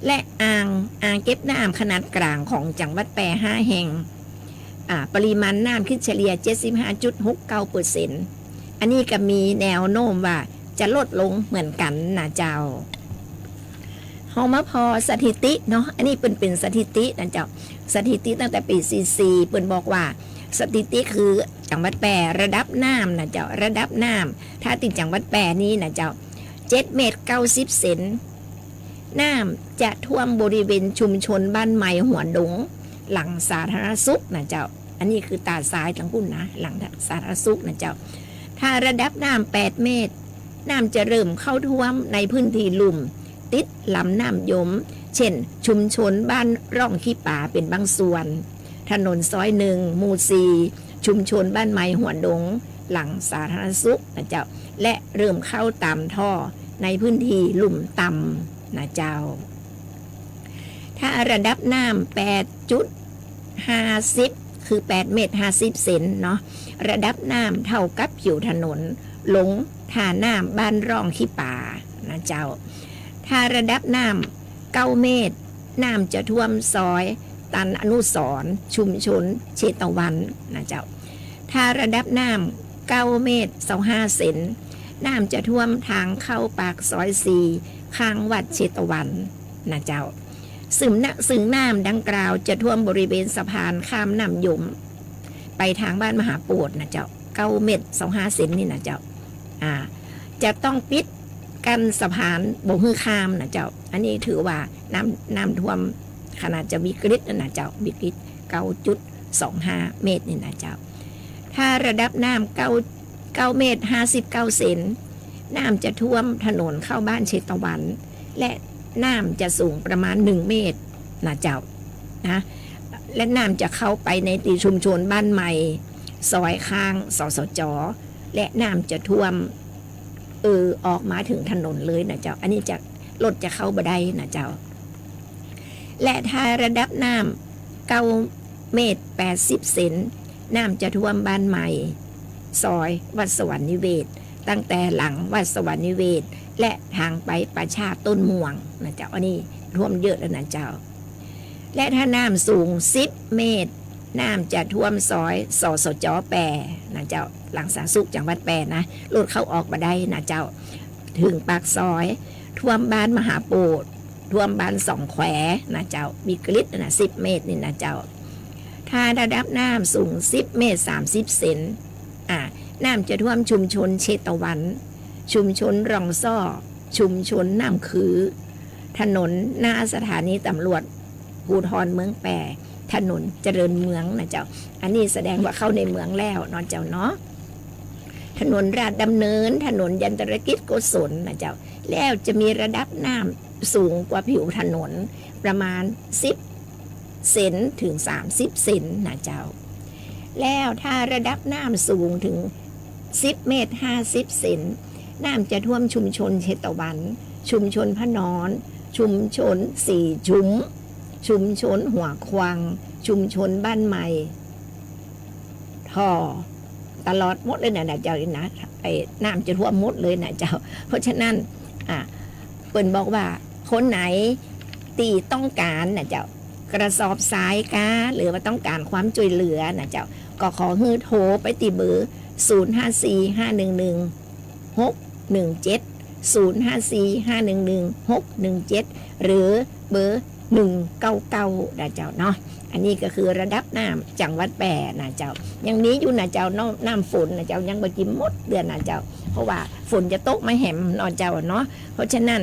และอ่าง อ่างเก็บน้ำขนาดก๋างของจังหวัดแปห้าแห่ง อ่า ปริมาณน้ำคิดเฉลี่ยเจ็ดสิบห้าจุดหกเก้าเปอร์เซ็นต์ อันนี้ก็มีแนวโน้มว่าจะลดลงเหมือนกั๋นนะเจ้า เฮามาผ่อสถิติเนาะ อันนี้เปิ้นเป๋นสถิตินะเจ้า สถิติตั้งแต่ปี๋สี่สี่ เปิ้นบอกว่า สถิติคือจังหวัดแป ระดับน้ำนะเจ้า ระดับน้ำ ถ้าตี้จังหวัดแปนี้นะเจ้า เจ็ดเมตรเก้าสิบเซน น้ำจะท่วมบริเวณชุมชนบ้านใหม่หัวดง หลังสาธารณสุขนะเจ้า อันนี้คือต๋าดทรายตางปุ้นนะ หลังสาธารณสุขนะเจ้า ถ้าระดับน้ำแปดเมตร น้ำจะเริ่มเข้าท่วมในพื้นที่ลุ่ม ติดลำน้ำยม เช่น ชุมชนบ้านร่องขี้ป๋าเป๋นบางส่วน ถนนซอยหนึ่ง หมู่สี่ ชุมชนบ้านใหม่หัวดง หลังสาธารณสุขนะเจ้า และเริ่มเข้าต๋ามท่อในพื้นที่ลุ่มต่ำนะเจ้า ถ้าระดับน้ำแปดจุดห้าสิบ คือแปดเมตรห้าสิบเซนเนาะ ระดับน้ำเต้ากับผิวถนนหลงท่าน้ำบ้านร่องขี้ป๋านะเจ้า ถ้าระดับน้ำเก้าเมตร น้ำจะท่วมซอยตันอนุสรณ์ ชุมชนเชตวันนะเจ้า ถ้าระดับน้ำเก้าเมตรซาวห้าเซน น้ำจะท่วมตางเข้าปากซอยสี่ ข้างวัดเชตวันนะเจ้า ซึ่งน้ำ ซึ่งน้ำดังกล่าวจะท่วมบริเวณสะพานข้ามน้ำยม ไปตางบ้านมหาโปชนะเจ้า เก้าเมตรซาวห้าเซนนี่นะเจ้า อ่า จะต้องปิดกั้นสะพานบ่หื้อข้ามนะเจ้า อันนี้ถือว่าน้ำ น้ำท่วมขนาดจะวิกฤตนะเจ้า วิกฤต เก้าจุดสองห้าเมตรนี่นะเจ้า ถ้าระดับน้ำเก้า เก้าเมตรห้าสิบเก้าเซน น้ำจะท่วมถนนเข้าบ้านเชตวัน และน้ำจะสูงประมาณหนึ่งเมตรนะเจ้า นะ และน้ำจะเข้าไปในตี้ชุมชนบ้านใหม่ ซอยข้าง สสจ และน้ำจะท่วม เออ ออกมาเถิงถนนเลยนะเจ้า อันนี้จะ รถจะเข้าบ่ได้นะเจ้า และถ้าระดับน้ำเก้าเมตรแปดสิบเซน น้ำจะท่วมบ้านใหม่ ซอยวัดสวรรค์นิเวศน์ ตั้งแต่หลังวัดสวรรค์นิเวศน์ และทางไปป่าช้าต้นม่วงนะเจ้า อันนี้ท่วมเยอะแล้วนะเจ้า และถ้าน้ำสูงสิบเมตร น้ำจะท่วมซอย สสจ แป นะเจ้า หลังสาธารณสุขจังหวัดแปนะ รถเข้าออกบ่ได้นะเจ้า เถิงปากซอย ท่วมบ้านมหาโปชน์ ท่วมบ้านสองแควนะเจ้า วิกฤตนะ สิบเมตรนี่นะเจ้า ถ้าระดับน้ำสูงสิบเมตรสามสิบเซน อ่า น้ำจะท่วมชุมชนเชตวัน ชุมชนร่องซ่อ ชุมชนน้ำคือ ถนนหน้าสถานีตำรวจภูธรเมืองแป ถนนเจริญเมืองนะเจ้า อันนี้แสดงว่าเข้าในเมืองแล้วเนาะเจ้าเนาะ ถนนราชดำเนิน ถนนยันตรกิจโกศลนะเจ้า แล้วจะมีระดับน้ำสูงกว่าผิวถนนประมาณสิบเซนถึงสามสิบเซนนะเจ้า แล้วถ้าระดับน้ำสูงถึงสิบเมตรห้าสิบเซน น้ำจะท่วมชุมชนเชตวัน ชุมชนพระนอน ชุมชนสี่ชุม ชุมชนหัวควัง ชุมชนบ้านใหม่ ท่อ ตลอดหมดเลยนะ นะเจ้า นี่นะ ไอ้น้ำจะท่วมหมดเลยนะเจ้า เพราะฉะนั้น อ่ะ เปิ้นบอกว่าคนไหนตี้ต้องก๋านนะเจ้า กระสอบทรายก้า หรือว่าต้องก๋านความจ้วยเหลือนะเจ้า ก็ขอหื้อโทรไปตี้เบอร์ ศูนย์ห้าสี่ห้าหนึ่งหนึ่งหกหนึ่งเจ็ด ศูนย์ห้าสี่ห้าหนึ่งหนึ่งหกหนึ่งเจ็ด หรือเบอร์ หนึ่งเก้าเก้า นะเจ้าเนาะ อันนี้ก็คือระดับน้ำจังหวัดแปนะเจ้า ยังมีอยู่นะเจ้าเนาะ น้ำฝนนะเจ้า ยังบ่จิมหมดเตื้อนะเจ้า เพราะว่าฝนจะตกมาแหมเนาะเจ้าเนาะ เพราะฉะนั้น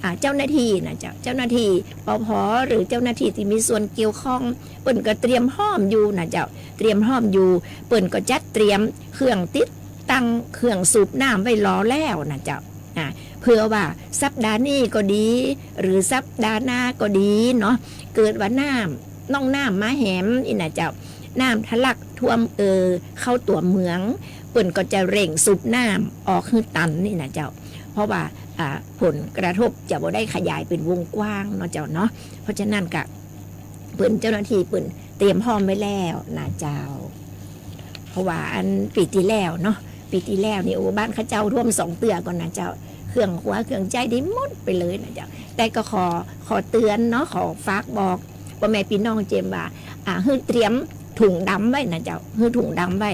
อ่า เจ้าหน้าที่นะเจ้า เจ้าหน้าที่ ปภ หรือเจ้าหน้าที่ตี้มีส่วนเกี่ยวข้อง เปิ้นก็เตรียมพร้อมอยู่นะเจ้า เตรียมพร้อมอยู่ เปิ้นก็จัดเตรียมเครื่องติดตั้งเครื่องสูบน้ำไว้รอแล้วนะเจ้า อ่า เผื่อว่าสัปดาห์นี้ก็ดี หรือสัปดาห์หน้าก็ดีเนาะ เกิดว่าน้ำ น่องน้ำมาแหมอี้นะเจ้า น้ำทะลักท่วมเอ่อเข้าตั๋วเมือง เปิ้นก็จะเร่งสูบน้ำออกหื้อตันอี้นะเจ้า เพราะว่า อ่า ผลกระทบจะบ่ได้ขยายเป๋นวงกว้างเนาะเจ้าเนาะ เพราะฉะนั้นก็ เปิ้นเจ้าหน้าที่เปิ้นเตรียมพร้อมไว้แล้วนะเจ้า เพราะว่าอันปี๋ตี้แล้วเนาะ ปี๋ตี้แล้วนี่ โอ้ บ้านข้าเจ้าท่วมสองเตื้อก่อนนะเจ้า เครื่องครัวเครื่องใจ๊ได้หมดไปเลยนะเจ้า แต่ก็ขอ ขอเตือนเนาะ ขอฝากบอกป้อแม่ปี้น้องเจียมว่า อ่า หื้อเตรียมถุงดำไว้นะเจ้า หื้อถุงดำไว้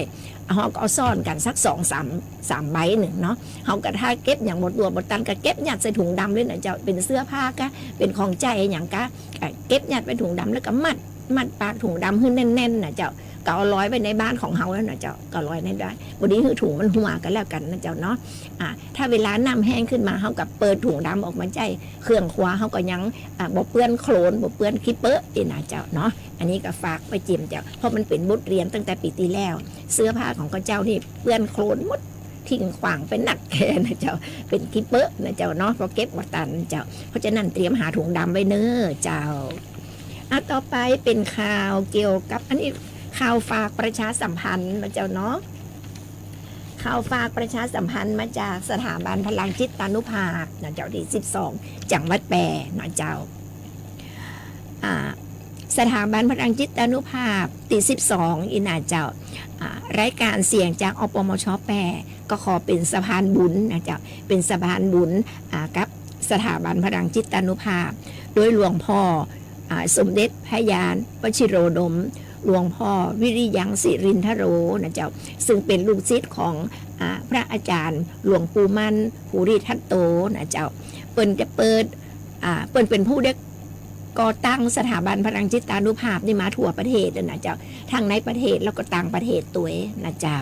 เฮาก็เอาซ้อนกั๋นสักสองสาม สามใบนึ่งเนาะ เฮาก็ถ้าเก็บหยังบ่ตั๋วบ่ตันก็เก็บยัดใส่ถุงดำเลยนะเจ้า เป๋นเสื้อผ้าก้า เป๋นของใจ๊หยังก้า ก็เก็บยัดไว้ถุงดำแล้วก็มัด มัดปากถุงดำหื้อแน่นๆ นะเจ้า ก็เอาลอยไว้ในบ้านของเฮาแล้วนะเจ้า ก็ลอยในบ้าน บ่ดีหื้อถุงมันหัวก็แล้วกั๋นนะเจ้าเนาะ อ่า ถ้าเวลาน้ำแห้งขึ้นมา เฮาก็เปิดถุงดำออกมาใจ๊ เครื่องครัวเฮาก็ยัง อ่า บ่เปื้อนโคลน บ่เปื้อนขี้เป๊อะอี้นะเจ้าเนาะ อันนี้ก็ฝากไว้เจียมเจ้า เพราะมันเป๋นบทเรียนตั้งแต่ปี๋ตี้แล้ว เสื้อผ้าของข้าเจ้านี่เปื้อนโคลนหมด ทิ้งขว้างไปนักแก่นะเจ้า เป๋นขี้เป๊อะนะเจ้าเนาะ เพราะเก็บบ่ตันนะเจ้า เพราะฉะนั้นเตรียมหาถุงดำไว้เน้อเจ้า อ่ะ ต่อไปเป๋นข่าวเกี่ยวกับ อันนี้ข่าวฝากประชาสัมพันธ์นะเจ้าเนาะ ข่าวฝากประชาสัมพันธ์มาจากสถาบันพลังจิตตานุภาพนะเจ้า ตี้สิบสอง จังหวัดแปนะเจ้า อ่า สถาบันพลังจิตตานุภาพตี้สิบสองอี้นะเจ้า อ่า รายก๋านเสียงจาก อปมช แป ก็ขอเป๋นสะพานบุญนะเจ้า เป๋นสะพานบุญ อ่า กับสถาบันพลังจิตตานุภาพ โดยหลวงพ่อ อ่า สมเด็จพระญาณวชิโรดม หลวงพ่อวิริยังสิรินทโรนะเจ้า ซึ่งเป๋นลูกศิษย์ของ อ่า พระอาจารย์หลวงปู่มั่น ภูริทัตโตนะเจ้า เปิ้นจะเปิด อ่า เปิ้นเป๋นผู้ได้ก่อตั้งสถาบันพลังจิตตานุภาพนี่มาทั่วประเทศแล้วนะเจ้า ทั้งในประเทศแล้วก็ต่างประเทศตวยนะเจ้า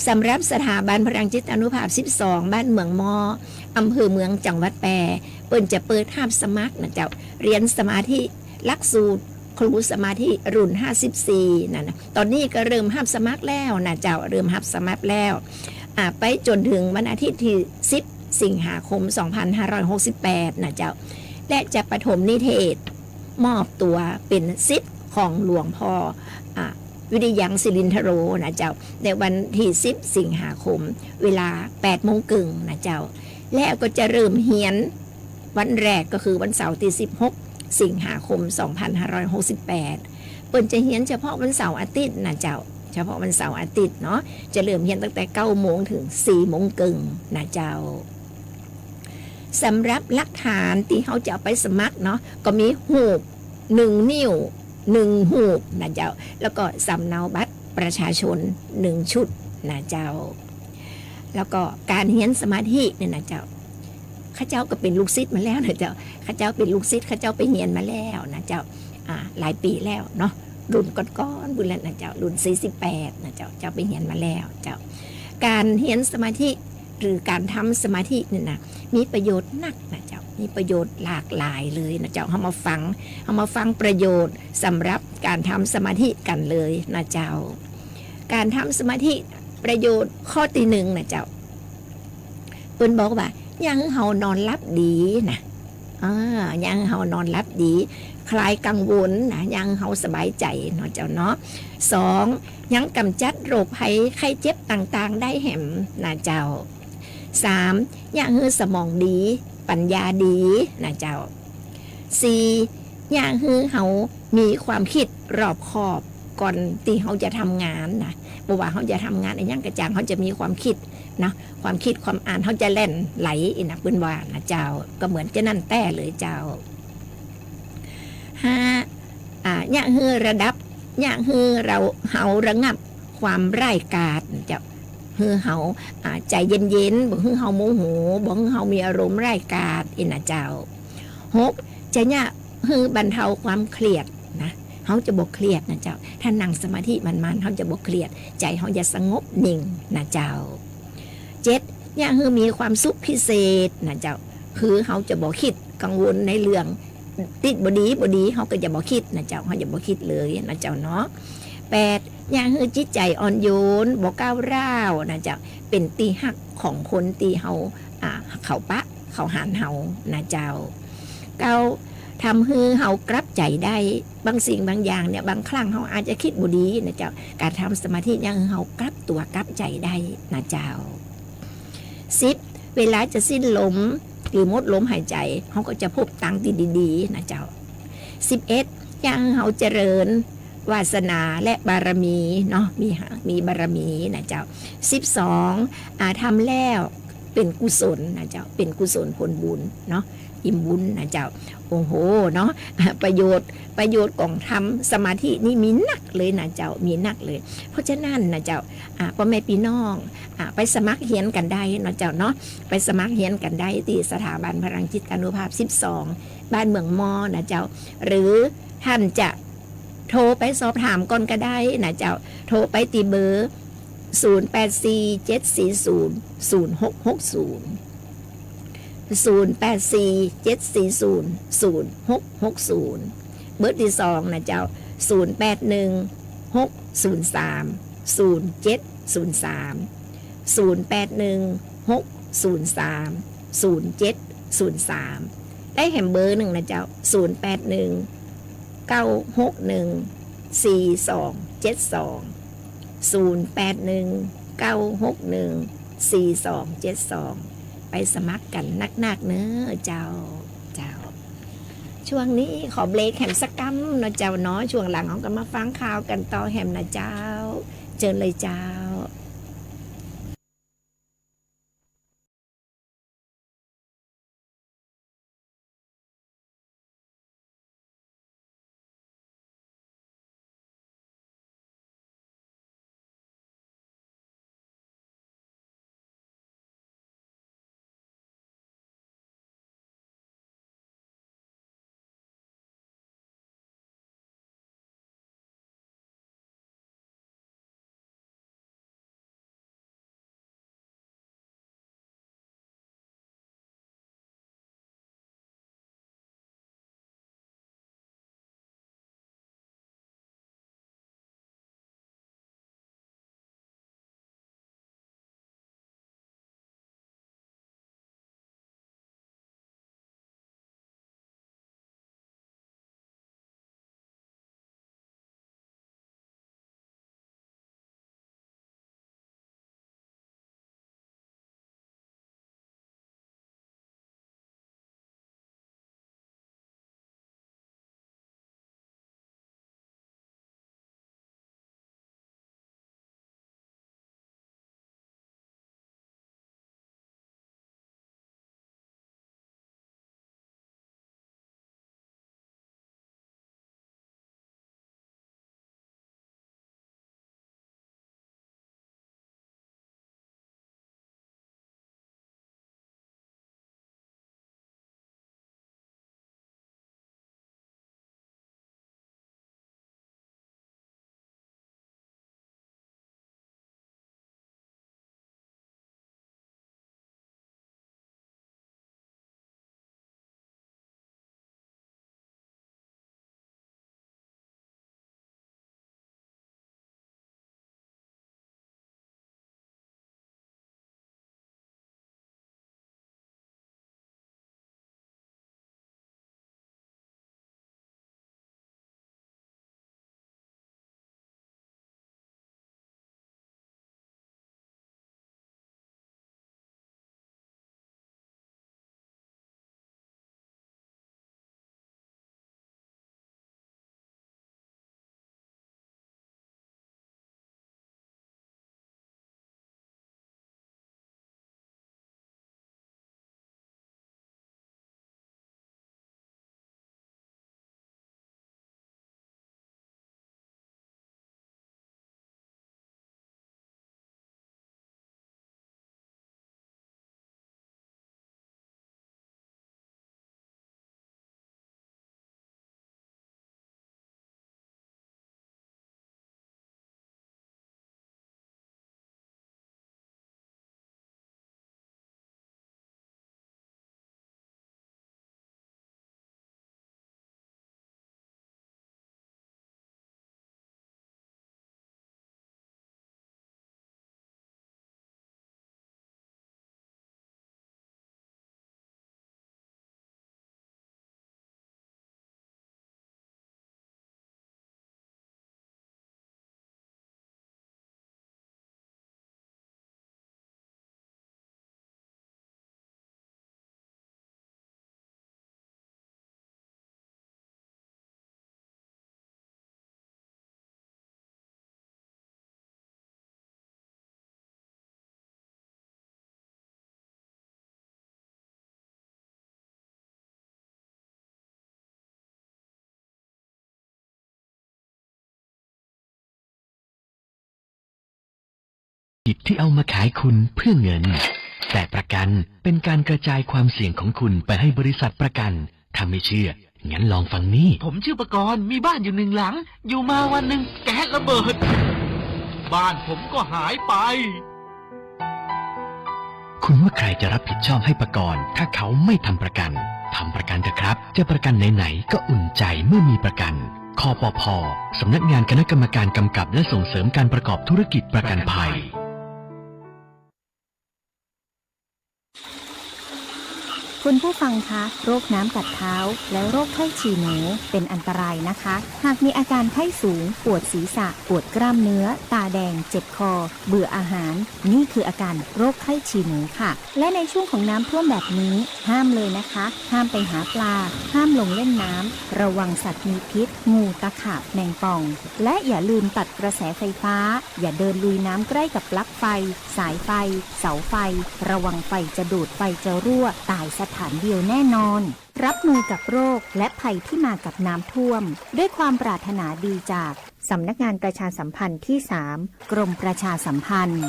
สำหรับสถาบันพลังจิตตานุภาพสิบสอง บ้านเมืองมอ อำเภอเมือง จังหวัดแป เปิ้นจะเปิดฮับสมัครนะเจ้า เฮียนสมาธิ หลักสูตรครูสมาธิรุ่นห้าสิบสี่นั่นนะ ต๋อนนี้ก็เริ่มฮับสมัครแล้วนะเจ้า เริ่มฮับสมัครแล้ว อ่า ไปจ๋นเถิงวันอาทิตย์ตี้สิบ สิงหาคม สองพันห้าร้อยหกสิบแปดนะเจ้า และจะปฐมนิเทศ มอบตั๋วเป๋นศิษย์ของหลวงพ่อ อ่า วิริยังสิรินทโรนะเจ้า ในวันตี้สิบ สิงหาคม เวลาแปดโมงเกิ่งนะเจ้า แล้วก็จะเริ่มเฮียนวันแรกก็คือวันเสาร์ตี้สิบหก สิงหาคม สองพันห้าร้อยหกสิบแปด เปิ้นจะเฮียนเฉพาะวันเสาร์อาทิตย์นะเจ้า เฉ เฉพาะวันเสาร์อาทิตย์เนาะ จะเริ่มเฮียนตั้งแต่เก้าโมงเถิงสี่โมงเกิ่งนะเจ้า สำหรับหลักฐานตี้เฮาจะเอาไปสมัครเนาะ ก็มีฮูปหนึ่งนิ้ว หนึ่งฮูปนะเจ้า แล้วก็สำเนาบัตรประชาชนหนึ่งชุดนะเจ้า แล้วก็ก๋านเฮียนสมาธิเนี่ยนะเจ้า ข้าเจ้าก็เป๋นลูกศิษย์มาแล้วนะเจ้า ข้าเจ้าเป๋นลูกศิษย์ ข้าเจ้าไปเฮียนมาแล้วนะเจ้า อ่า หลายปี๋แล้วเนาะ รุ่นก่อนๆ ปู้นแล้วนะเจ้า รุ่นสี่สิบแปดนะเจ้า เจ้าไปเฮียนมาแล้วเจ้า ก๋านเฮียนสมาธิ หรือก๋านทำสมาธิเนี่ยนะ มีประโยชน์นักนะเจ้า มีประโยชน์หลากหลายเลยนะเจ้า เฮามาฟัง เฮามาฟังประโยชน์สำหรับก๋านทำสมาธิกั๋นเลยนะเจ้า ก๋านทำสมาธิประโยชน์ข้อตี้หนึ่งนะเจ้า เปิ้นบอกว่า เยียะหื้อเฮานอนหลับดีนะ อ่า เยียะหื้อเฮานอนหลับดี คลายกังวลนะ เยียะหื้อเฮาสบายใจ๋เนาะเจ้าเนาะ สอง ยังก๋ำจัดโรคภัยไข้เจ็บต่างๆ ได้แหมนะเจ้า สาม เยียะหื้อสมองดี ปัญญาดีนะเจ้า สี่ เยียะหื้อเฮามีความกึ๊ดรอบคอบก่อนตี้เฮาจะทำงานนะ บ่ว่าเฮาจะทำงานอะหยังก็จ้าง เฮาจะมีความกึ๊ดนะ ความกึ๊ดความอ่านเฮาจะแล่นไหลอี้นะ เปิ้นว่านะเจ้า ก็เหมือนจะนั่นแต๊เลยเจ้า ห้า อ่า เยียะหื้อระดับ เยียะหื้อเฮา เฮาระงับความร้ายกาจนะเจ้า หื้อเฮา อ่า ใจ๋เย็นๆ บ่หื้อเฮาโมโห บ่หื้อเฮามีอารมณ์ร้ายกาจอี้นะเจ้า หก จะเยียะหื้อบรรเทาความเครียดนะ เฮาจะบ่เครียดนะเจ้า ถ้านั่งสมาธิมันๆ เฮาจะบ่เครียด ใจ๋เฮาจะสงบนิ่งนะเจ้า เจ็ด เยียะหื้อมีความสุขพิเศษนะเจ้า คือเฮาจะบ่กึ๊ดกังวลในเรื่องตี้บ่ดี บ่ดี เฮาก็จะบ่กึ๊ดนะเจ้า เฮาจะบ่กึ๊ดเลยนะเจ้าเนาะ แปด เยียะหื้อจิตใจ๋อ่อนโยน บ่ก้าวร้าวนะเจ้า เป๋นตี้ฮักของคนตี้เฮา อ่า เขาปะ เขาหานเฮานะเจ้า เก้า ทำหื้อเฮากลับใจ๋ได้ บางสิ่งบางอย่างเนี่ย บางครั้งเฮาอาจจะกึ๊ดบ่ดีนะเจ้า ก๋านทำสมาธิเยียะหื้อเฮากลับตั๋วกลับใจ๋ได้นะเจ้า สิบ เวลาจะสิ้นลม หรือหมดลมหายใจ๋ เฮาก็จะพบตางตี้ดีๆ นะเจ้า สิบเอ็ด เยียะหื้อเฮาเจริญวาสนาและบารมีเนาะ มี มีบารมีนะเจ้า สิบสอง อ่า ทำแล้วเป๋นกุศลนะเจ้า เป๋นกุศลผลบุญเนาะ อิ่มบุญนะเจ้า โอ้โห เนาะ ประโยชน์ ประโยชน์ของทำสมาธินี่มีนักเลยนะเจ้า มีนักเลย เพราะฉะนั้นนะเจ้า อ่า ป้อแม่ปี้น้อง อ่า ไปสมัครเฮียนกั๋นได้เนาะเจ้าเนาะ ไปสมัครเฮียนกั๋นได้ตี้สถาบันพลังจิตอานุภาพสิบสอง บ้านเมืองมอนะเจ้า หรือต้านจะโทรไปสอบถามก่อนก็ได้นะเจ้า โทรไปตี้เบอร์ ศูนย์แปดสี่ เจ็ดสี่ศูนย์ ศูนย์หกหกศูนย์ ศูนย์แปดสี่ เจ็ดสี่ศูนย์ ศูนย์หกหกศูนย์ เบอร์ตี้สองนะเจ้า ศูนย์แปดหนึ่ง หกศูนย์สาม ศูนย์เจ็ดศูนย์สาม ศูนย์แปดหนึ่ง หกศูนย์สาม ศูนย์เจ็ดศูนย์สาม ได้แหมเบอร์นึ่งนะเจ้า ศูนย์แปดหนึ่ง เก้าหกหนึ่ง สี่สองเจ็ดสอง ศูนย์แปดหนึ่ง เก้าหกหนึ่ง สี่สองเจ็ดสอง ไปสมัครกั๋นนักๆ เน้อเจ้า เจ้า ช่วงนี้ขอเบรกแหมสักกำเนาะเจ้าเนาะ ช่วงหลังเฮาก็มาฟังข่าวกั๋นต่อแหมนะเจ้า เจิญเลยเจ้า กิจที่เอามาขายคุณเพื่อเงิน แต่ประกันเป็นการกระจายความเสี่ยงของคุณไปให้บริษัทประกัน ถ้าไม่เชื่อ งั้นลองฟังนี่ ผมชื่อประกรณ์ มีบ้านอยู่หนึ่งหลัง อยู่มาวันหนึ่งแก๊สระเบิด บ้านผมก็หายไป คุณว่าใครจะรับผิดชอบให้ประกรณ์ ถ้าเขาไม่ทำประกัน ทำประกันเถอะครับ จะประกันไหนๆ ก็อุ่นใจเมื่อมีประกัน คปภ สำนักงานคณะกรรมการกำกับและส่งเสริมการประกอบธุรกิจประกันภัย คุณผู้ฟังคะ โรคน้ำกัดเท้า และโรคไข้ฉี่หนู เป็นอันตรายนะคะ หากมีอาการไข้สูง ปวดศีรษะ ปวดกล้ามเนื้อ ตาแดง เจ็บคอ เบื่ออาหาร นี่คืออาการโรคไข้ฉี่หนูค่ะ และในช่วงของน้ำท่วมแบบนี้ ห้ามเลยนะคะ ห้ามไปหาปลา ห้ามลงเล่นน้ำ ระวังสัตว์มีพิษ งู ตะขาบ แมงป่อง และอย่าลืมตัดกระแสไฟฟ้า อย่าเดินลุยน้ำใกล้กับปลั๊กไฟ สายไฟ เสาไฟ ระวังไฟจะดูด ไฟจะรั่ว ตายสถานเดียวแน่นอน รับมือกับโรคและภัยที่มากับน้ำท่วม ด้วยความปรารถนาดีจากสำนักงานประชาสัมพันธ์ที่สาม กรมประชาสัมพันธ์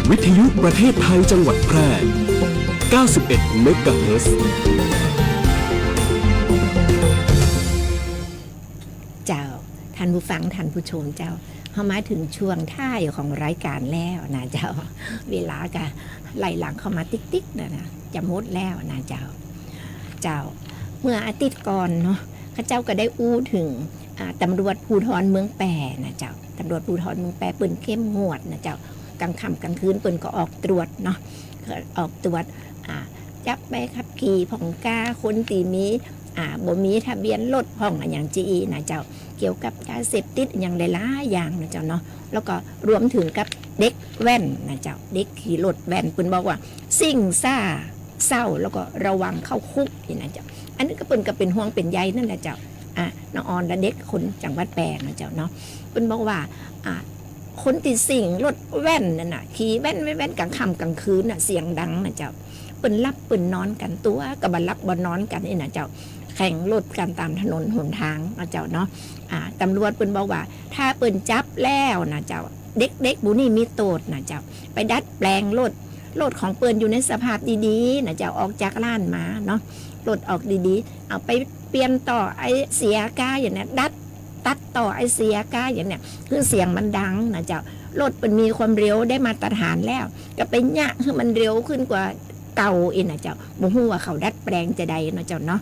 วิทยุประเทศไทยจังหวัดแพร่ เก้าสิบเอ็ด เมกะเฮิรตซ์ เจ้า ท่านผู้ฟัง ท่านผู้ชมเจ้า เฮามาถึงช่วงท้ายของรายการแล้วนะเจ้า เวลาก็ไล่หลังเข้ามาติ๊กๆ นะนะ จะหมดแล้วนะเจ้า เจ้า เมื่ออาทิตย์ก่อนเนาะ ข้าเจ้าก็ได้อู้ถึง อ่า ตำรวจภูธรเมืองแป้นะเจ้า ตำรวจภูธรเมืองแป้เปิ้นเข้มงวดนะเจ้า กลางค่ำกลางคืนเปิ้นก็ออกตรวจเนาะ ออกตรวจ อ่า จับใบขับขี่พ่องกา คนตี้มี อ่า บ่มีทะเบียนรถพ่องอะหยังจีอี้นะเจ้า เกี่ยวกับยาเสพติดอะหยังหลายๆ อย่างนะเจ้าเนาะ แล้วก็รวมถึงกับเด็กแว่นนะเจ้า เด็กขี่รถแว่น เปิ้นบอกว่าซิ่งซ่าเศร้า แล้วก็ระวังเข้าคุกนี่นะเจ้า อันนี้ก็เปิ้นก็เป๋นห่วงเป๋นใยนั่นแหละเจ้า อ่ะ น้องออนและเด็กคนจังหวัดแป้นะเจ้าเนาะ เปิ้นบอกว่า อ่ะ คนตี้ซิ่งรถแว่นนั่นน่ะ ขี่แว่นๆ กลางค่ำกลางคืนน่ะ เสียงดังนะเจ้า เปิ้นหลับเปิ้นนอนกั๋น ตั๋วก็บ่หลับบ่นอนกั๋นนี่นะเจ้า แข่งรถกั๋นต๋ามถนนหนตางนะเจ้าเนาะ อ่า ตำรวจเปิ้นบอกว่า ถ้าเปิ้นจับแล้วนะเจ้า เด็กๆ หมู่นี้มีโต้ษนะเจ้า ไปดัดแปลงรถ รถของเปิ้นอยู่ในสภาพดีๆ นะเจ้า ออกจากร้านมาเนาะ รถออกดีๆ เอาไปเปลี่ยนต่อไอ้เสียกาอย่างเนี้ย ดัด ตัดต่อไอ้เสียกาอย่างเนี้ย หื้อเสียงมันดังนะเจ้า รถมันมีความเร็วได้มาตรฐานแล้ว ก็ไปเยียะหื้อมันเร็วขึ้นกว่าเก่าอีกนะเจ้า บ่ฮู้ว่าเขาดัดแปลงจะใดเนาะเจ้าเนาะ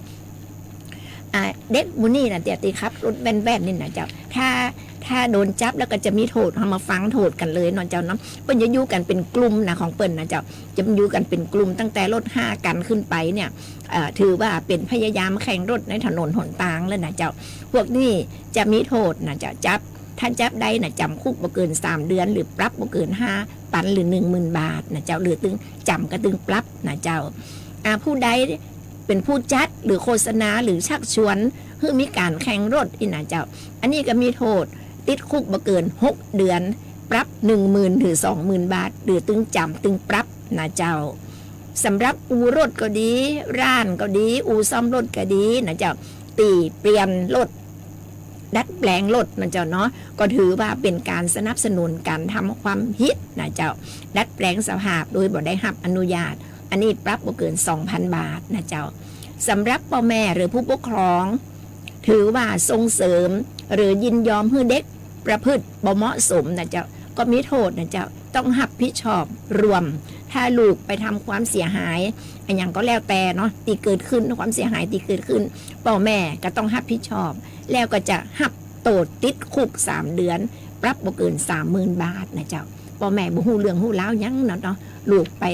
อ่า เด็กหมู่นี้นะเจ้า ตี้ขับรถแว่นๆ นี่นะเจ้า ถ้า ถ้าโดนจับแล้วก็จะมีโต้ษ เฮามาฟังโต้ษกั๋นเลยเนาะเจ้าเนาะ เปิ้นจะอยู่กั๋นเป๋นกลุ่มนะ ของเปิ้นนะเจ้า จะอยู่กั๋นเป๋นกลุ่ม ตั้งแต่รถห้าคันขึ้นไปเนี่ย เอ่อ ถือว่าเป๋นพยายามแข่งรถในถนนหนตางแล้วนะเจ้า พวกนี้จะมีโต้ษนะเจ้า จับ ถ้าจับได้นะ จ๋ำคุกบ่เกินสามเดือน หรือปรับบ่เกินห้าปัน หรือหนึ่งหมื่นบาทนะเจ้า หรือตึงจ๋ำกับตึงปรับนะเจ้า อ่า ผู้ใดเป๋นผู้จัด หรือโฆษณา หรือชักชวนหื้อมีก๋านแข่งรถอีกนะเจ้า อันนี้ก็มีโต้ษ ติดคุกบ่เกินหกเดือน ปรับหนึ่งหมื่น หรือสองหมื่นบาท หรือตึงจ๋ำตึงปรับนะเจ้า สำหรับอู่รถก็ดี ร้านก็ดี อู่ซ่อมรถก็ดีนะเจ้า ตี้เปลี่ยนรถ ดัดแปลงรถนะเจ้าเนาะ ก็ถือว่าเป๋นก๋านสนับสนุนก๋านทำความผิดนะเจ้า ดัดแปลงสภาพโดยบ่ได้ฮับอนุญาต อันนี้ปรับบ่เกินสองพันบาทนะเจ้า สำหรับป้อแม่หรือผู้ปกครอง ถือว่าส่งเสริมหรือยินยอมหื้อเด็กประพฤติบ่เหมาะสมนะเจ้า ก็มีโต้ษนะเจ้า ต้องฮับผิดชอบร่วม ถ้าลูกไปทำความเสียหายอะหยังก็แล้วแต่เนาะ ตี้เกิดขึ้น ความเสียหายตี้เกิดขึ้น ป้อแม่ก็ต้องฮับผิดชอบ แล้วก็จะฮับโต้ษติดคุกสามเดือน ปรับบ่เกินสามหมื่นบาทนะเจ้า ป้อแม่บ่ฮู้เรื่องฮู้ราวหยังเนาะเนาะ ลูกไป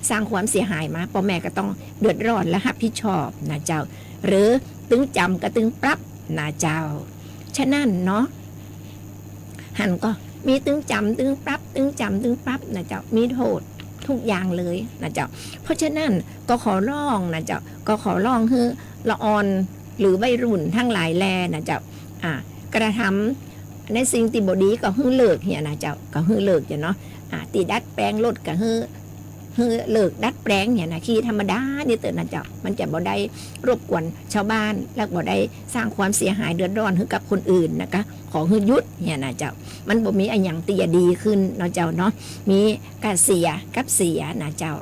สร้างความเสียหายมา ป้อแม่ก็ต้องเดือดร้อนและฮับผิดชอบนะเจ้า หรือตึงจ๋ำกับตึงปรับนะเจ้า ฉะนั้นเนาะ หั้นก็มีตึงจ๋ำตึงปรับ ตึงจ๋ำตึงปรับนะเจ้า มีโต้ษทุกอย่างเลยนะเจ้า เพราะฉะนั้นก็ขอร้องนะเจ้า ก็ขอร้องหื้อละออน หรือวัยรุ่นตังหลายแลนะเจ้า อ่า กระทำในสิ่งตี้บ่ดีก็หื้อเลิกเหียนะเจ้า ก็หื้อเลิกเหียเนาะ อ่า ตี้ดัดแปลงรถก็หื้อ หื้อเลิกดัดแปลงเนี่ยนะ ขี่ธรรมดานี่เต๊อะนะเจ้า มันจะบ่ได้รบกวนชาวบ้าน และบ่ได้สร้างความเสียหายเดือดร้อนหื้อกับคนอื่นนะคะ ขอหื้อหยุดเนี่ยนะเจ้า มันบ่มีอะหยังตี้จะดีขึ้นเนาะเจ้าเนาะ มีก้าเสียกับเสียนะเจ้า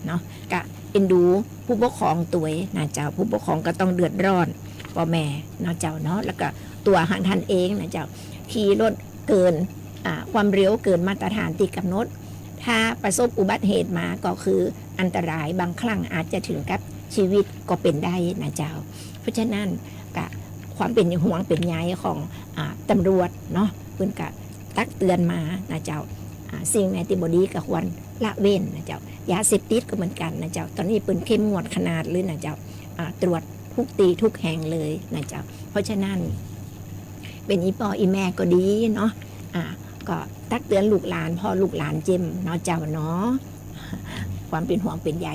เนาะ ก้าเอ็นดูผู้ปกครองตวยนะเจ้า ผู้ปกครองก็ต้องเดือดร้อน ป้อแม่เนาะเจ้าเนาะ แล้วก็ตั๋วของท่านเองนะเจ้า ขี่รถเกิน อ่า ความเร็วเกินมาตรฐานตี้กำหนด ถ้าประสบอุบัติเหตุมาก็คืออันตราย บางครั้งอาจจะถึงกับชีวิตก็เป๋นได้นะเจ้า เพราะฉะนั้นก็ความเป๋นห่วงเป๋นใยของ อ่า ตำรวจเนาะ เปิ้นก็ตักเตือนมานะเจ้า อ่า สิ่งไหนตี้บ่ดีก็ควรละเว้นนะเจ้า ยาเสพติดก็เหมือนกั๋นนะเจ้า ต๋อนนี้เปิ้นเข้มงวดขนาดเลยนะเจ้า อ่า ตรวจทุกตี้ทุกแห่งเลยนะเจ้า เพราะฉะนั้น เป๋นอี่ป้ออี่แม่ก็ดีเนาะ อ่า ก็ตักเตือนลูกหลาน ผ่อลูกหลานเจ้มเนาะเจ้าเนาะ ความเป๋นห่วงเป๋นใย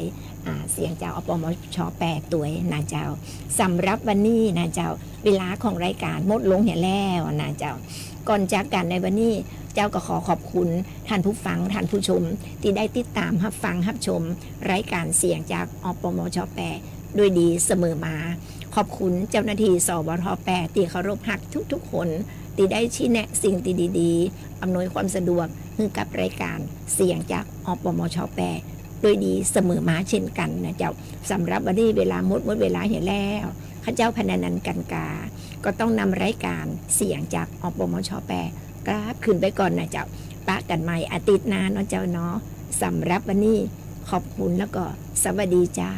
อ่า เสียงจาก อปมช. แปด ตวยนะเจ้า สำหรับวันนี้นะเจ้า เวลาของรายก๋านหมดลงเหียแล้วนะเจ้า ก่อนจากกั๋นในวันนี้ เจ้าก็ขอขอบคุณท่านผู้ฟัง ท่านผู้ชม ตี้ได้ติดต๋ามฮับฟังฮับชมรายก๋านเสียงจาก อปมช. แปด โดยดีเสมอมา ขอบคุณเจ้าหน้าตี้ สวท. แปด ตี้เคารพฮักทุกๆ คน ตี้ได้ชี้แนะสิ่งตี้ดีๆ อำนวยความสะดวกหื้อกับรายก๋านเสียงจาก อปมช. แปด โดยดีเสมอมาเช่นกั๋นนะเจ้า สำหรับวันนี้เวลาหมด หมดเวลาเหียแล้ว ข้าเจ้าพรรณนันท์ กันกา ก็ต้องนำรายก๋านเสียงจาก อปมช. แปด กราบขึ้นไปก่อนนะเจ้า ปะกั๋นใหม่อาทิตย์หน้าเนาะเจ้าเนาะ สำหรับวันนี้ขอบคุณแล้วก็สวัสดีเจ้า